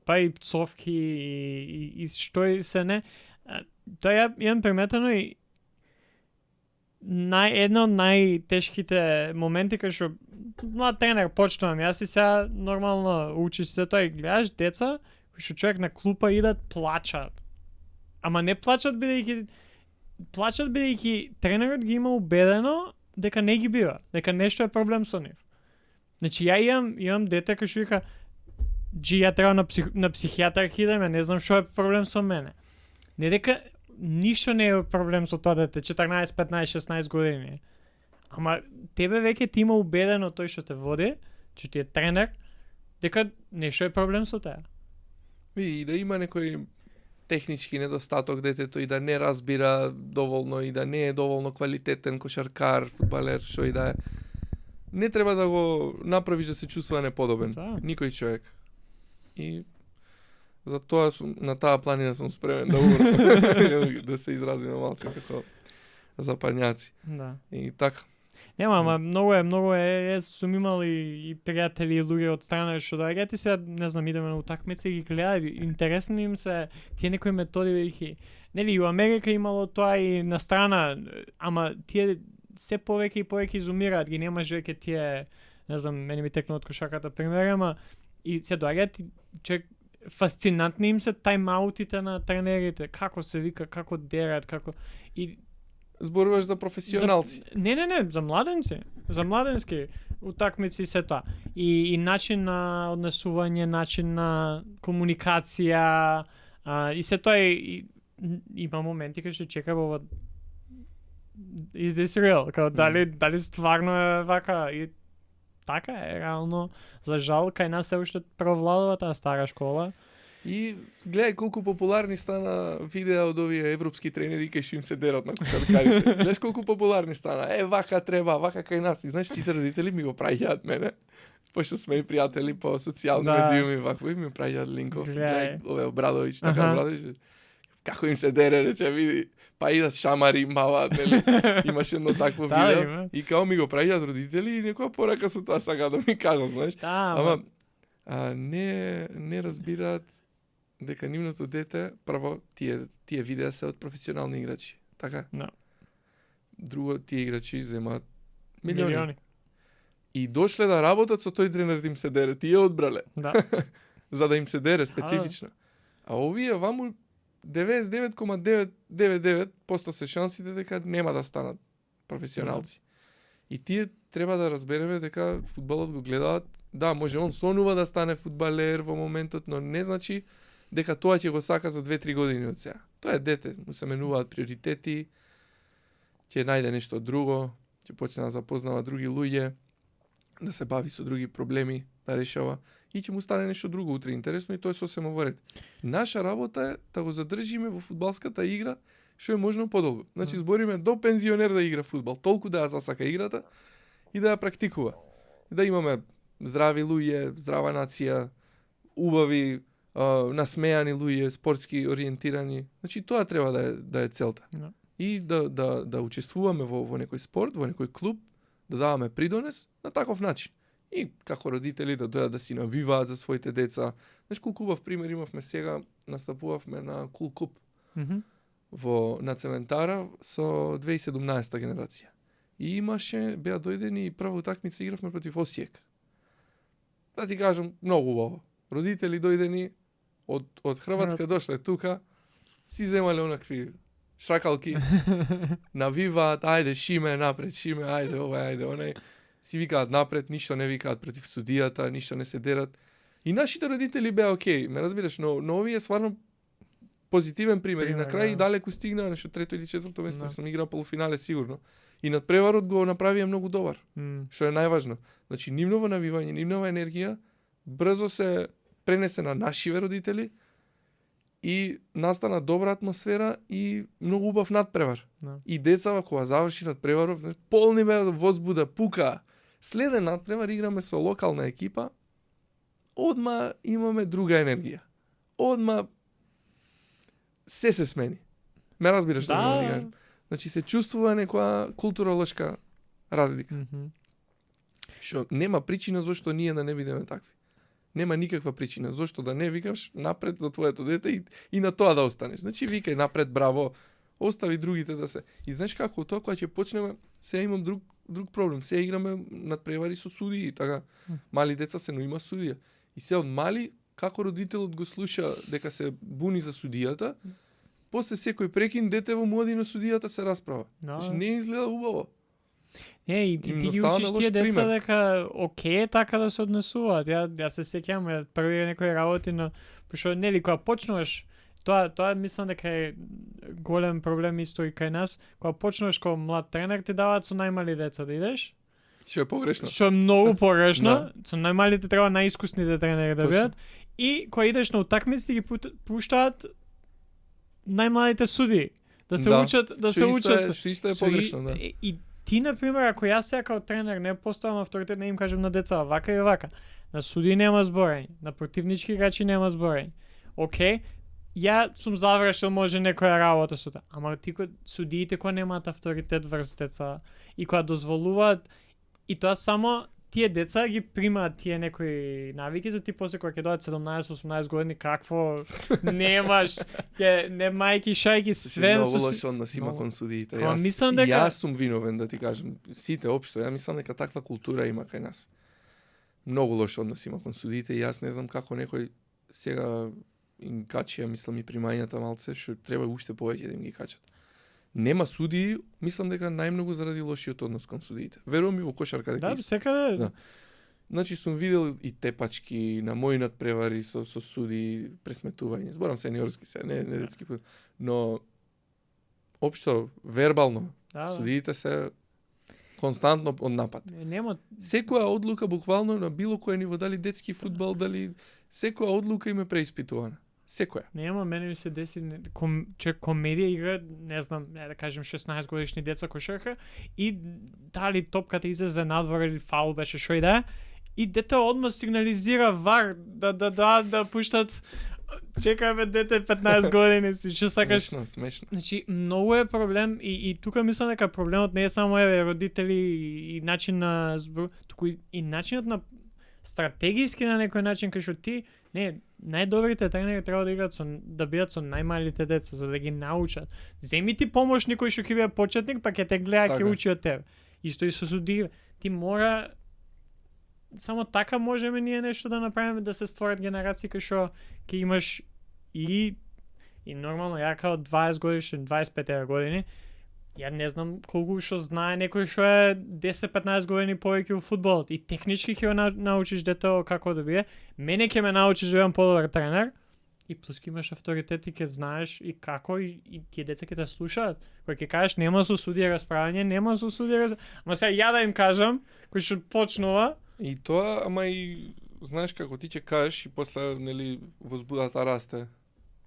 па и пцовки и што и се не, тоа ја имам приметено и една од најтешките моменти кај што млад тренер почнувам јас и сега нормално учиш се тоа и гледаш деца кои што човек на клупа идат плачат. Ама не плачат бидејќи тренерот ги има убедено дека не ги бива, дека нешто е проблем со нив. Значи ја имам дете кој што вика ја треба на психијатар ќе идеме, не знам што е проблем со мене. Не дека ништо не е проблем со тоа дете, 14, 15, 16 години. Ама тебе веќе ти има убедено тој што те води, че ти е тренер, дека нешто е проблем со теа. И да има некој технички недостаток детето и да не разбира доволно и да не е доволно квалитетен кошаркар, фудбалер, што и да е. Не треба да го направиш да се чувствува неподобен. Никој човек. И за тоа на таа планина сум спремен да умрам. Да се изразиме малце како западњаци. Да. И така. Нема, ама многу е, сум имал и пријатели и луѓе од страна што доаѓаат и сега, не знам, идеме на утакмици и ги гледаат, интересни им се тие некои методи веќе. Нели и у Америка имало тоа и на страна, ама тие се повеќе и повеќе изумираат, ги немаш веќе тие, не знам, мене ми текна од кошаката пример, ама и се доаѓаат и човек фасцинантни им се тајмаутите на тренерите, како се вика, како дерат, како и зборуваш за професионалци. Не, за младенци. За младенски утакмици се тоа. И начин на однесување, начин на комуникација, и се тоа и има моменти кај што чека ова is this real? Као дали стварно е вака и така е, реално, за жал, кај нас се уште провладува таа стара школа. И гледај колку популарни стана видеа од овие европски тренери кај што им се дерат на кошаркарите. Знаеш колку популарни стана? Вака треба, вака кај нас. И знаеш, сите родители ми го праќаат мене. Пошто сме и пријатели по социјални медиуми, вакво и ми праќаат линков. Гледај, ове Обрадовиќ, така Обрадовиќ. Како им се дере, рече, види. Па идат шамари, маваат, нели? Имаше едно такво видео. И као ми го праќаат родители и некоја порака со тоа сака да ми кажат, знаеш. Ама не разбираат дека нивното дете, прво, тие видеа се од професионални играчи. Така? No. Друго, тие играчи земаат милиони. И дошле да работат со тој тренер да им се дере. Тие одбрале. Да. За да им се дере специфично. А овие ваму 99,999% се шансите дека нема да станат професионалци. И тие треба да разбереме дека фудбалот го гледаат. Да, може он сонува да стане фудбалер во моментот, но не значи дека тоа ќе го сака за 2-3 години од сега. Тоа е дете, му се менуваат приоритети, ќе најде нешто друго, ќе почне да запознава други луѓе, да се бави со други проблеми, да решава и ќе му стане нешто друго утре интересно и тоа е сосема во ред. Наша работа е да го задржиме во фудбалската игра што е можно подолго. Значи збориме до пензионер да игра фудбал, толку да ја засака играта и да ја практикува. Да имаме здрави луѓе, здрава нација, убави насмејани луѓе, спортски ориентирани. Значи тоа треба да е целта. No. И да учествуваме во некој спорт, во некој клуб, да даваме придонес на таков начин. И како родители да дојдат да си навиваат за своите деца. Знаеш колку убав пример имавме сега, настапувавме на Кул Куп. на Цементара со 2017 генерација. И беа дојдени прва утакмица игравме против Осијек. Да ти кажам, многу убаво. Родители дојдени од Хрватска дошле тука, си земале онакви шакалки, навиваат, ајде Шиме напред, Шиме, ајде овај, ајде онај. Си викаат напред, ништо не викаат против судијата, ништо не се дерат. И нашите родители беа окей, ме разбираш, но овие стварно позитивен пример. И на крај далеку стигна, нешто трето или четврто место, сам играл полуфинале сигурно. И надпреварот го направија многу добар. Што е најважно. Значи, нивново навивање, нивнова енергија брзо се пренесе на нашиве родители и настана добра атмосфера и многу убав надпревар. И децава кога заврши надпреваров, полни беа возбуда, пука. Следен надпревар играме со локална екипа, одма имаме друга енергија. Одма се смени. Ме разбираш што да ти кажам. Значи се чувствува некоја културолошка разлика. Што нема причина зашто ние да не бидеме такви. Нема никаква причина зашто да не викаш напред за твоето дете и на тоа да останеш. Значи викај напред, браво, остави другите да се. И знаеш како, тоа кога ќе почнеме, сега имам друг проблем. Сега играме надпревари со судии, така. Мали деца се, но има судија. И се од мали, како родителот го слуша дека се буни за судијата, после секој прекин детево му оди на судијата се расправа. Значи не изгледа убаво. И ти ги учиш тие деца дека окей така да се однесуваат. Ја се сеќавам први некои работи, но пошто нели кога почнуваш тоа мислам дека е голем проблем исто и кај нас, кога почнуваш како млад тренер ти даваат со најмали деца да идеш. Што е погрешно. Што е многу погрешно. Со најмалите треба најискусните тренери да бидат. И кога идеш на утакмици ги пуштаат најмладите суди да се учат, Што исто е погрешно, да. И ти, например, ако јас сега као тренер не поставам авторитет, не им кажем на деца вака и вака, на суди нема зборење, на противнички играчи нема зборење. Океј, ја сум завршил може некоја работа со тоа. Ама судиите кои немаат авторитет врз деца и кои дозволуваат, и тоа само тие деца ги примаат тие некои навики за ти после кога ќе дојдат 17-18 години какво немаш, не мајки, шајки, све многу лош однос има кон судиите. Јас сум виновен да ти кажам, сите општо, ја мислам дека таква култура има кај нас. Многу лош однос има кон судиите и јас не знам како некој сега им качија, мислам и примањата малце, што треба уште повеќе да им ги качат. Нема судии, мислам дека најмногу заради лошиот однос кон судиите. Верувам и во кошарка дека. Да, секаде. Да. Значи сум видел и тепачки на мои надпревари со суди, пресметување. Зборам сениорски се, не детски пут. Но општо вербално судиите се константно од напад. Нема секоја одлука буквално на било кој ниво, дали детски фудбал, дали секоја одлука им е преиспитувана. Секоја. Нема, мене ми се деси че комедија игра, не знам, да кажем 16 годишни деца кошарка и дали топката излезе надвор или фаул беше шо и да, и дете одма сигнализира вар да пуштат. Чекаме дете 15 години си, што сакаш. Смешно. Значи, многу е проблем и тука мислам дека проблемот не е само родители и начин на збор, туку и начинот на стратегиски на некој начин кај што ти најдобрите тренери треба да бидат со најмалите деца за да ги научат. Земи ти помошник кој што ќе биде почетник, па ќе те гледа, ќе учи од тебе. Исто и со судија. Ти мора само така можеме ние нешто да направиме да се створат генерации кај што ќе имаш и нормално ја као 20 годишни, 25 години, ја не знам колку што знае некој што е 10-15 години повеќе во фудбалот и технички ќе го научиш детето како да биде. Мене ќе ме научиш да бидам подобар тренер и плюс ќе имаш авторитет и ќе знаеш и како и тие деца ќе те слушаат. Кој ќе кажеш нема со судија расправање, нема со судија. Ама сега ја да им кажам кој што почнува. И тоа, ама и знаеш како ти ќе кажеш и после нели возбудата расте.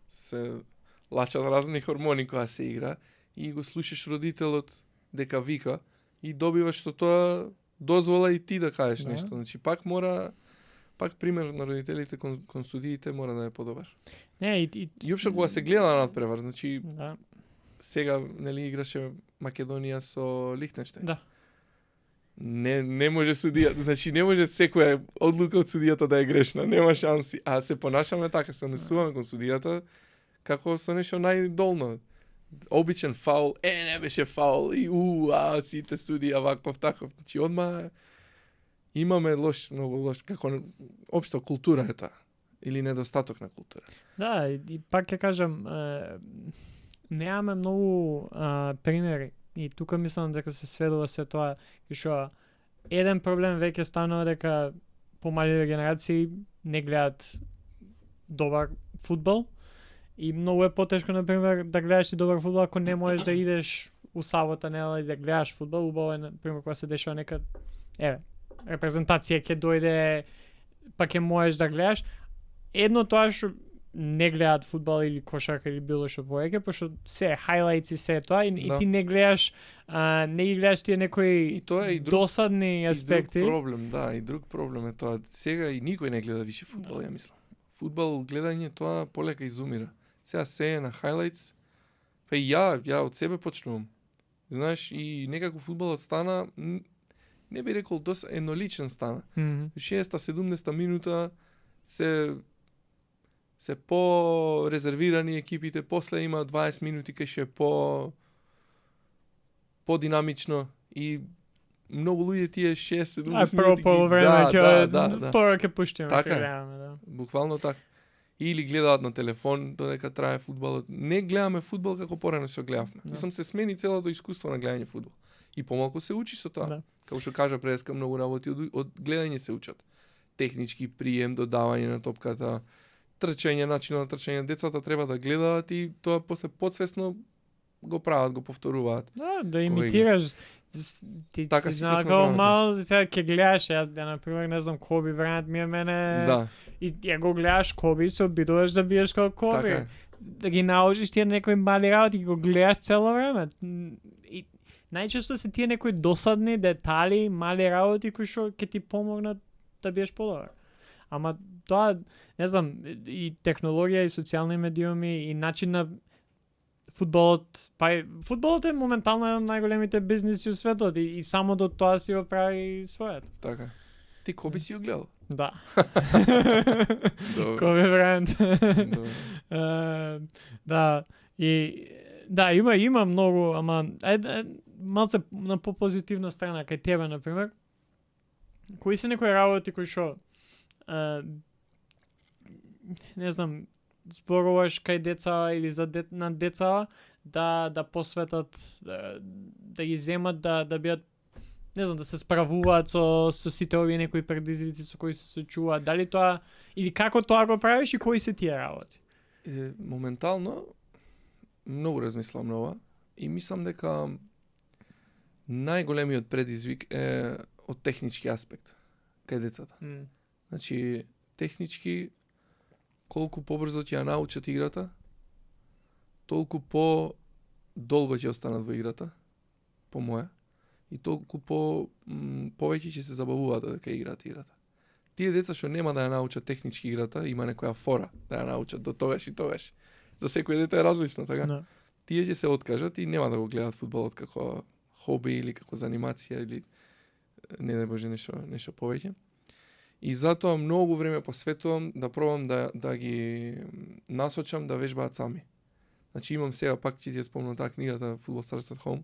Се лачат разни хормони кога се игра и го слушаш родителот дека вика и добиваш што тоа дозвола и ти да кажеш нешто. Значи пак пример на родителите кон судиите мора да е подобар. И општо кога се гледа на надпревар, значи сега нели играше Македонија со Лихтенштеин. Да. Не може судијата, значи не може секоја одлука од судијата да е грешна, нема шанси. А се понашаме така, се однесуваме кон судијата како со нешто најдолно. Обичен фаул, не беше фаул и сите суди ваков таков. Значи одма имаме многу лош, како општо култура е тоа или недостаток на култура. Да, и пак ќе кажам, немаме многу примери и тука мислам дека се сведува се тоа што еден проблем веќе станува дека помалите генерации не гледат добар фудбал и многу е потешко на пример да гледаш и добар фудбал ако не можеш да идеш у сабота недела и да гледаш фудбал. Убаво е на пример кога се дешава нека репрезентација ќе дојде па ќе можеш да гледаш. Едно тоа што не гледаат фудбал или кошарка или било што повеќе, пошто се хайлајтс и се тоа и ти не гледаш не ги гледаш тие некои досадни аспекти. И друг проблем, да, и друг проблем е тоа. Сега и никој не гледа више фудбал, ја мислам. Фудбал гледање тоа полека изумира. Сега се е на хайлајтс. Па и ја од себе почнувам. Знаеш, и некако фудбалот стана, не би рекол едноличен стана. 60-70 минута се по-резервирани екипите, после има 20 минути кај ше по-динамично и многу луѓе тие 6-7 минути. Прво полувреме ќе второ ќе пуштиме, така, да. Буквално така. Или гледаат на телефон додека трае фудбалот. Не гледаме фудбал како порано што гледавме. Мислам се смени целото искуство на гледање фудбал. И помалку се учи со тоа. Да. Како што кажа преска, многу работи од гледање се учат. Технички прием, додавање на топката, трчање, начин на трчање. Децата треба да гледаат и тоа после подсвесно го прават, го повторуваат. Да имитираш. Ти така си знал како мал, сега ќе гледаш, ја например, не знам, Коби Брайант ми е мене. Да. И ја го гледаш Коби, се обидуваш да биеш како Коби. Така. Да ги научиш тие некои мали работи, ги го гледаш цело време. И најчесто се тие некои досадни детали, мали работи кои што ќе ти помогнат да биеш подобар. Ама тоа, не знам, и технологија, и социјални медиуми, и начин на фудбалот е моментално еден од најголемите бизниси у светот и само до тоа си го прави својот. Така. Ти Коби си го гледал? Да. Коби Брайант. Да. И да, има многу, ама малце на попозитивна страна кај тебе на пример. Кои се некои работи кои што не знам, зборуваш кај деца или за на деца да посветат, да ги земат, да бидат, не знам, да се справуваат со сите овие некои предизвици со кои се соочуваат. Дали тоа или како тоа го правиш и кои се тие работи? Моментално многу размислам на ова и мислам дека најголемиот предизвик е од технички аспект кај децата. Значи, технички колку побрзо ќе ја научат играта, толку по-долго ќе останат во играта, по моја, и толку повеќе ќе се забавуваат додека играат играта. Тие деца што нема да ја научат технички играта, има некоја фора да ја научат до тогаш и тогаш. За секој дете е различно, така? No. Тие ќе се откажат и нема да го гледаат фудбалот како хоби или како занимација или не дај Боже нешто повеќе. И затоа многу време посветувам да пробам да ги насочам да вежбаат сами. Значи имам сега пак ќе ти ја спомнам таа книгата Football Starts at Home.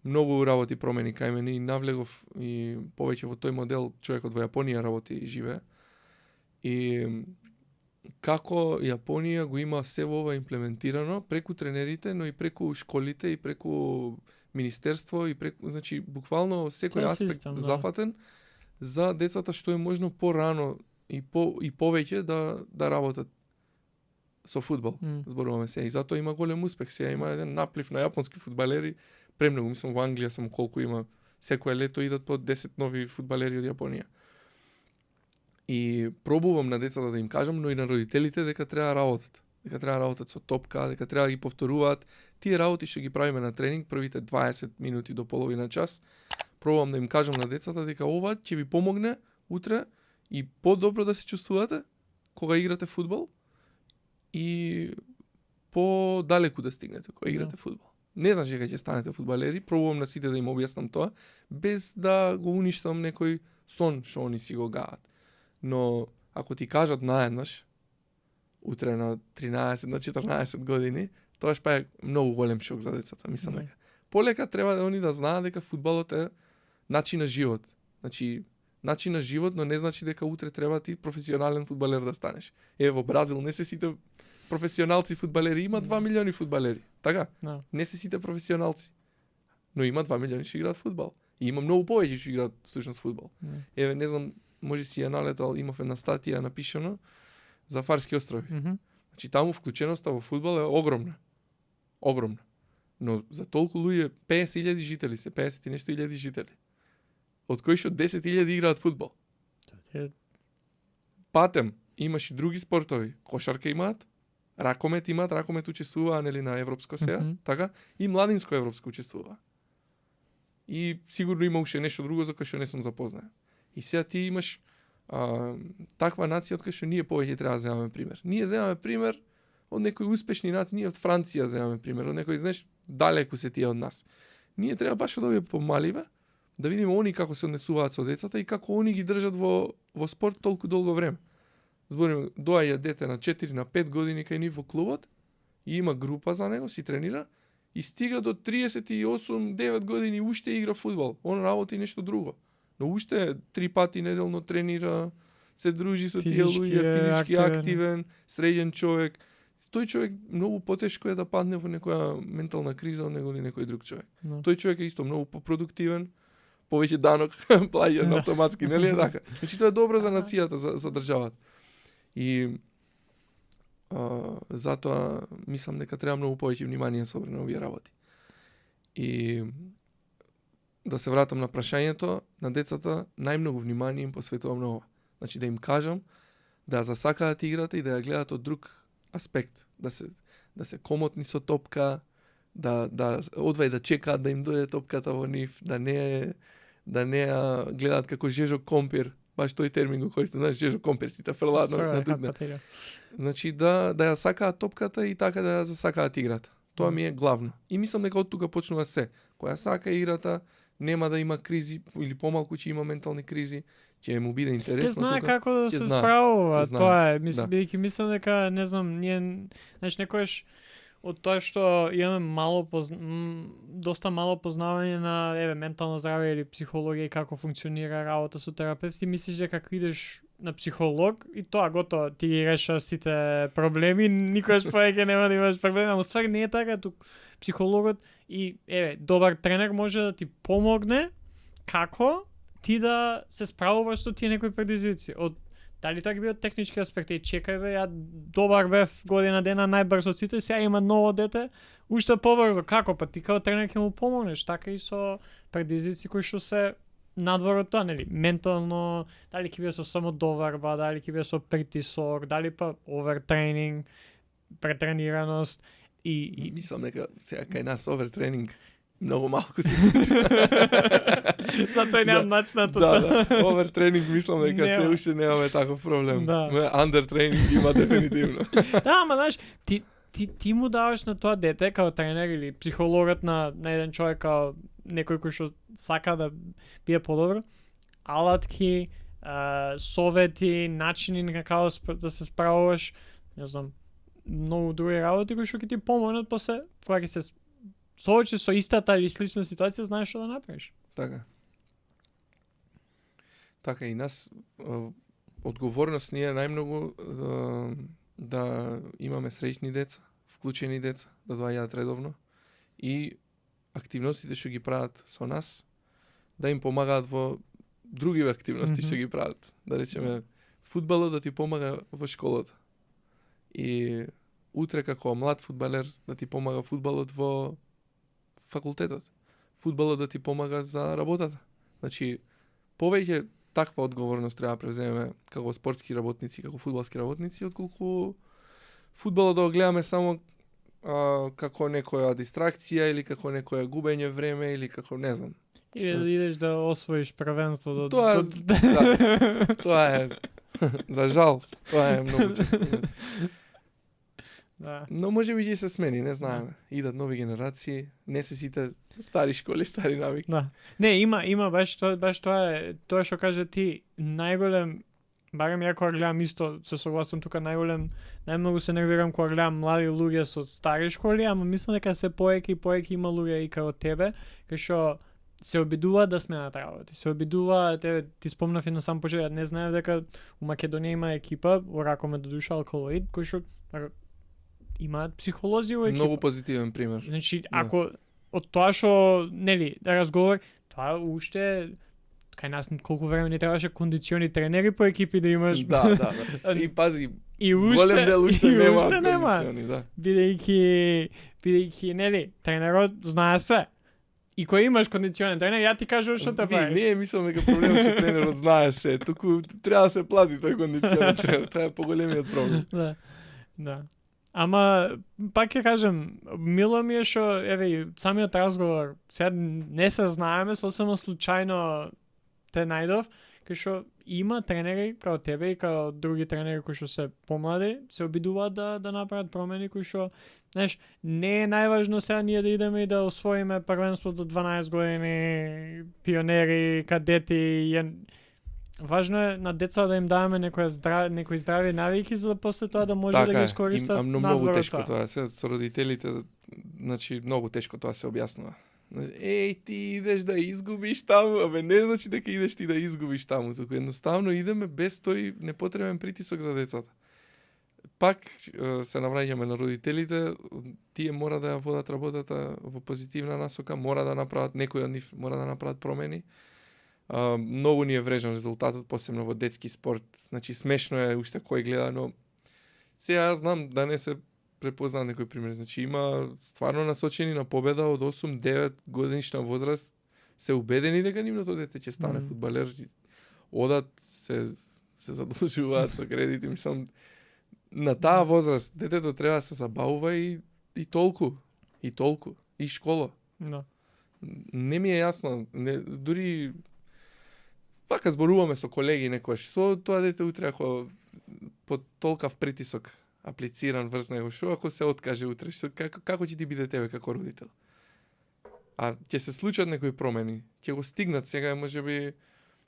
Многу работи промени кај мене и навлегов и повеќе во тој модел човекот во Јапонија работи и живее. И како Јапонија го има се во ова имплементирано преку тренерите, но и преку школите и преку министерство и преку, значи буквално секој аспект систем, зафатен за децата што е можно порано и повеќе да работат со фудбал. Зборуваме се и затоа има голем успех. Сега има еден наплив на јапонски фудбалери, премногу, мислам во Англија само колку има, секое лето идат по 10 нови фудбалери од Јапонија. И пробувам на децата да им кажам, но и на родителите дека треба да работат. Дека треба да работат со топка, дека треба да ги повторуваат. Тие работи што ги правиме на тренинг, првите 20 минути до половина час, пробувам да им кажам на децата дека ова ќе ви помогне утре и подобро да се чувствувате кога играте фудбал и по-далеку да стигнете кога играте фудбал. Не знам дека ќе станете фудбалери, пробувам на сите да им објаснам тоа, без да го уништам некој сон што они си го гаат. Но ако ти кажат наеднаш, утре на 13, на 14 години, тоаш па е многу голем шок за децата, мислам дека. Полека треба да они да знаат дека фудбалот е начин на живот. Значи, начин на живот, но не значи дека утре треба ти професионален фудбалер да станеш. Во Бразил не се сите професионалци фудбалери, има 2 милиони фудбалери. Така? Да. Не се сите професионалци. Но има 2 милиони што играат фудбал. И има многу повеќе што играат всушност фудбал. Не знам, може си ја налетал, имав една статија напишано за Фарски острови. Значи таму вклученоста во фудбал е огромна. Огромна. Но за толку луѓе 50.000 жители се, 50 и нешто илјади жители. Од кои што 10.000 играат фудбал. Патем, имаш и други спортови. Кошарка имаат, ракомет учествуваа нели на европско сега, така, и младинско европско учествуваа. И сигурно има уште нешто друго за кое што не сум запознаен. И сега ти имаш таква нација од која што ние повеќе треба да земаме пример. Ние земаме пример од некои успешни нации, ние од Франција земаме пример, од некои, знаеш, далеку се тие од нас. Ние треба баш да овие помаливе, да видиме они како се однесуваат со децата и како они ги држат во спорт толку долго време. Збориме, доаѓа дете на 4 на 5 години кај ни во клубот и има група за него, си тренира и стига до 38-9 години уште игра фудбал. Он работи нешто друго. Но уште 3 пати неделно тренира, се дружи со тие луѓе, физички активен, среден човек. Тој човек многу потешко е да падне во некоја ментална криза од него или некој друг човек. No. Тој човек е исто многу попродуктивен, повеќе данок плаќа на автоматски, нели е така? Значи тоа е добро за нацијата, за државата. И затоа мислам дека треба многу повеќе внимание со на овие работи. И да се вратам на прашањето, на децата најмногу внимание им посветувам на ова. Значи да им кажам да засакаат играта и да ја гледаат од друг аспект, да се комотни со топка, да одвај да чекаат да им дојде топката во нив, да не ја гледаат како жежо компир, баш тој термин го користам, знаеш, жежо компир си те фрлаат на друг ден. Значи да ја сакаат топката и така да ја засакаат играта. Тоа ми е главно. И мислам дека од тука почнува се. Која сака играта, нема да има кризи или помалку ќе има ментални кризи, ќе му биде интересно. Ќе знае како да се справува, тоа е. Бидејќи мислам дека, не знам, ние, знаеш, некојаш од тоа што имаме доста мало познавање на ментално здравје или психологија и како функционира работа со терапевти, мислиш дека ако идеш на психолог и тоа готово ти ги реша сите проблеми, никогаш повеќе нема да имаш проблеми, ама ствари не е така, тук психологот и добар тренер може да ти помогне како ти да се справуваш со тие некои предизвици. Дали тоа ги би од технички аспект, чекај бе, ја добар бев година дена најбрзо од сите, сега има ново дете, уште побрзо. Како па ти као тренер ќе му помогнеш, така и со предизвици кои што се надвор од тоа, нели? Ментално, дали ќе биде со самодоварба, дали ќе биде со притисок, дали па овертренинг, претренираност и мислам дека сега кај нас овертренинг многу малку се случи. Затоа немам начинато. Да, овертренинг мислам дека се уште немаме таков проблем. Андертренинг има дефинитивно. Да, ама знаеш, ти му даваш на тоа дете као тренер или психологот на еден човек као некој кој што сака да биде подобро, алатки, совети, начини на како да се справуваш, не знам, многу други работи кои што ќе ти помогнат после кога ќе се соочи со истата или слична ситуација, знаеш што да направиш. Така и нас одговорност ни е најмногу да имаме среќни деца, вклучени деца, да доаѓаат редовно и активностите што ги прават со нас да им помагаат во други активности што ги прават. Да речеме, фудбалот да ти помага во школата. И утре како млад фудбалер да ти помага фудбалот во факултетот. Фудбалот да ти помага за работата. Значи, повеќе таква одговорност треба да превземеме како спортски работници, како фудбалски работници, отколку фудбалот да го гледаме само како некоја дистракција или како некоја губење време или како не знам. Или да идеш да освоиш првенство до тоа е за жал, тоа е многу често. Да. Но може би ќе се смени, не знаеме. Идат нови генерации, не се сите стари школи, стари навики. Да. Не, има баш тоа е тоа што кажа ти, најголем барем ја кога гледам исто, се согласувам тука најмногу се нервирам кога гледам млади луѓе со стари школи, ама мислам дека се поеќе има луѓе и како тебе, кои што се обидуваат да сменат работи. Се обидуваат, ти спомнав и на сам почеток, не знаев дека у Македонија има екипа, ракоме до душа алкалоид, кои што имаат психолози во екипа. Многу позитивен пример. Значи, ако од тоа што, нели, разговор, тоа уште кај нас колку време не требаше кондициони тренери по екипи да имаш. Да. И пази, и уште, голем дел уште нема нема. кондициони, да. Бидејќи, нели, тренерот знае све. И кој имаш кондиционен тренер, ја ти кажувам што те правиш. Не, мислам дека проблемот што тренерот знае се, туку треба да се плати тој кондиционен тренер, тоа е поголемиот проблем. Да. Ама, пак ќе кажем, мило ми е што, самиот разговор, сега не се знаеме, сосема случајно те најдов, кај што има тренери као тебе и као други тренери кои што се помлади, се обидуваат да направат промени кои што, знаеш, не е најважно сега ние да идеме и да освоиме првенство до 12 години, пионери, кадети, важно е на деца да им даваме некои здрави навики за да после тоа да може да ги искористат надвор. Многу тешко тоа, се со родителите, значи многу тешко тоа се објаснува. Ти идеш да изгубиш таму, не значи дека идеш ти да изгубиш таму, туку едноставно идеме без тој непотребен притисок за децата. Пак се навраќаме на родителите, тие мора да ја водат работата во позитивна насока, мора да направат, некои од нив мора да направат промени. Многу ни е врежан резултатот, посебно во детски спорт. Значи смешно е уште кој гледа, но сега јас знам да не се препознаа некој пример. Значи има стварно насочени на победа од 8-9 годишна возраст, се убедени дека нивното дете ќе стане фудбалер, одат се задолжуваат со кредити, мислам на таа возраст детето треба да се забавува и толку, и школа. Да. Не ми е јасно, дури вака зборуваме со колеги некојаш, што тоа дете утре ако под толкав притисок аплициран врз него, што ако се откаже утре, како ќе ти биде тебе како родител? А ќе се случат некои промени, ќе го стигнат, сега е можеби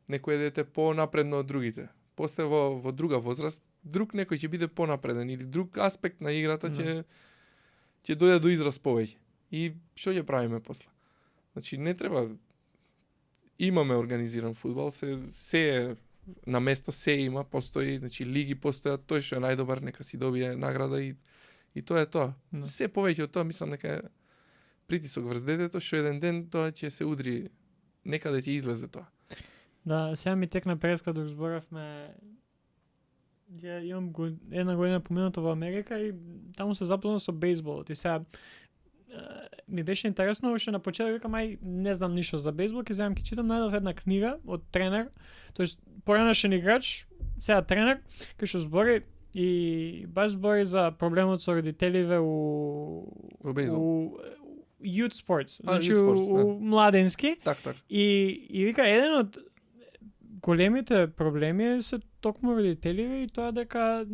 некој дете понапредно од другите. После во друга возраст, друг некој ќе биде понапреден или друг аспект на играта ќе дојде до израз повеќе. И што ќе правиме после? Значи не треба, имаме организиран фудбал, се на место се има, постои, значи лиги постојат, тој што е најдобар нека си добие награда и тоа е тоа. Се повеќе од тоа мислам дека е притисок врз детето, што еден ден тоа ќе се удри, некаде ќе излезе тоа. Да, сега ми текна преска док зборавме. Ја имам една година поминато во Америка и таму се запознав со бейсболот и сега ми беше интересно, уште на почеток викам не знам ништо за бейсбол, ќе земам ќе читам, најдов една книга од тренер, тоест поранешен играч, сега тренер, кој што збори и баш збори за проблемот со родителиве у youth sports, значи у младенски. Так. И вика еден од големите проблеми се токму родителиве и тоа дека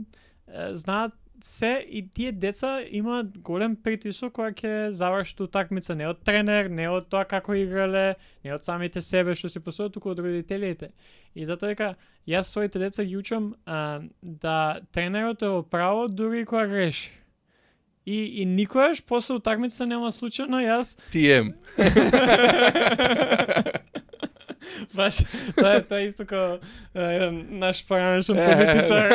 знаат се и тие деца имаат голем притисок кога ќе завршат утакмица, не од тренер, не од тоа како играле, не од самите себе што се посојат, туку од родителите. И затоа дека јас своите деца ги учам да тренерот е во право дури кога греши. И никогаш после утакмицата нема случајно јас TM. Баш, тоа е исто како наш поранешен политичар.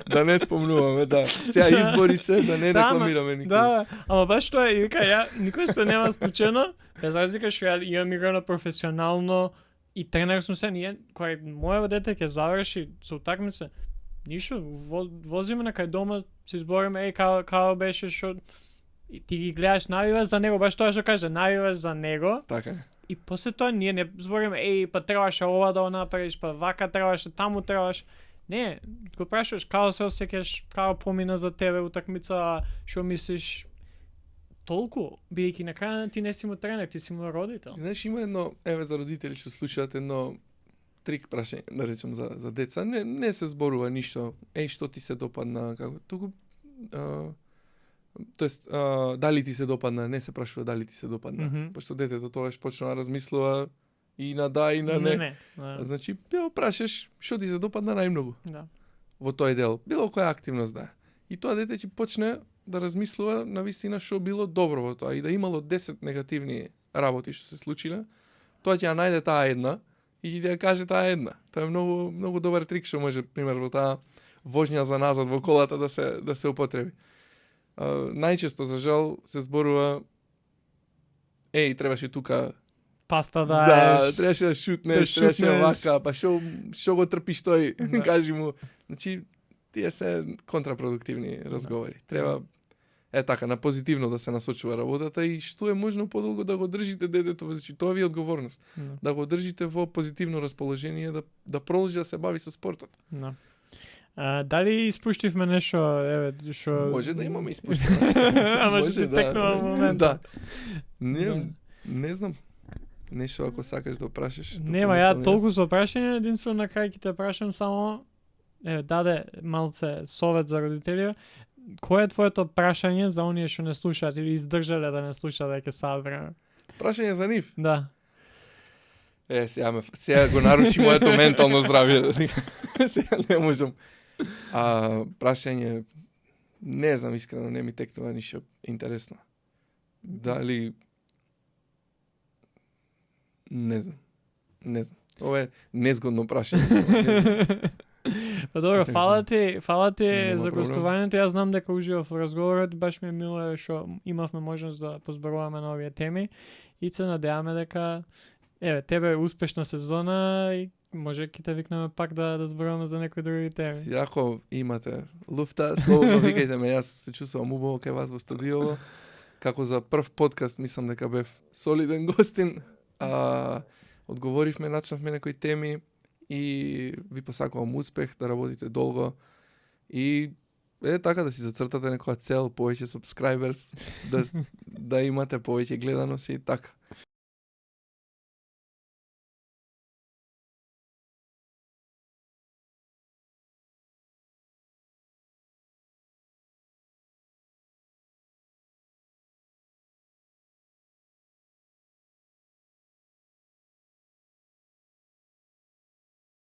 Да не спомнуваме, да. Сега избори се, да не рекламираме никој. Да, ама баш тоа е, вика, никој се нема случајно, без разлика што ја имам играно професионално и тренер сум се, кога моје дете ќе заврши со утакмица, ништо, возиме на кај дома, се збориме, као беше што и ти ги гледаш, навиваш за него, баш тоа што каже, навиваш за него. Така е. И после тоа ние не збориме, па требаше ова да го направиш, па вака требаше, таму требаше. Не, го прашуваш као се осеќаш, као помина за тебе утакмица, што мислиш, толку, бидејќи на крајот ти не си му тренер, ти си му родител. Знаеш, има едно, за родители што слушаат едно трик прашање, да речем за деца, не се зборува ништо, што ти се допадна, како, туку тоест, дали ти се допадна, не се прашува дали ти се допадна, пошто детето тогаш почна да размислува и на да и на не. Да. Значи, ја прашаш што ти се допадна најмногу Да. во тој дел, било која активност да е. И тоа дете ќе почне да размислува на вистина што било добро во тоа и да имало 10 негативни работи што се случиле, тоа ќе ја најде таа една и ќе ја каже таа една. Тоа е многу многу добар трик што може пример во таа возња за назад во колата да се употреби. Најчесто за жал се зборува требаше тука Паста да, еш. требаше да шутнеш, требаше вака, па што го трпиш тој, Да. кажи му. Значи, тие се контрапродуктивни разговори. Треба така на позитивно да се насочува работата и што е можно подолго да го држите детето, значи тоа ви е одговорност. Да. Да го држите во позитивно расположение, да продолжи да се бави со спортот. Да. Дали испуштивме нешто, што Може да имаме испуштено. Ама што ти текнува во моментот. Да. Не знам. Нешто ако сакаш да прашаш. Нема, ја толку со прашање, единствено на крај ќе те прашам само даде малце совет за родители. Кој е твоето прашање за оние што не слушаат или издржале да не слушаат дека саат време? Прашање за нив? Да. Сега го наруши моето ментално здравје. Сега не можам. Прашање, не знам, искрено не ми текнува ништо интересно. Дали... Не знам. Ова е незгодно прашање. Па добро, фала ти Нема за проблем. гостувањето. Јас знам дека уживав во разговорот, баш ми е мило што имавме можност да позборуваме на овие теми и се надеваме дека тебе успешна сезона и може ќе те викнеме пак да зборуваме за некои други теми. Ако имате луфта, слободно викајте ме, јас се чувствувам убаво кај вас во студио. Како за прв подкаст, мислам дека бев солиден гостин. Одговоривме, начнавме некои теми и ви посакувам успех, да работите долго и така да си зацртате некоја цел, повеќе subscribers, да имате повеќе гледаност и така.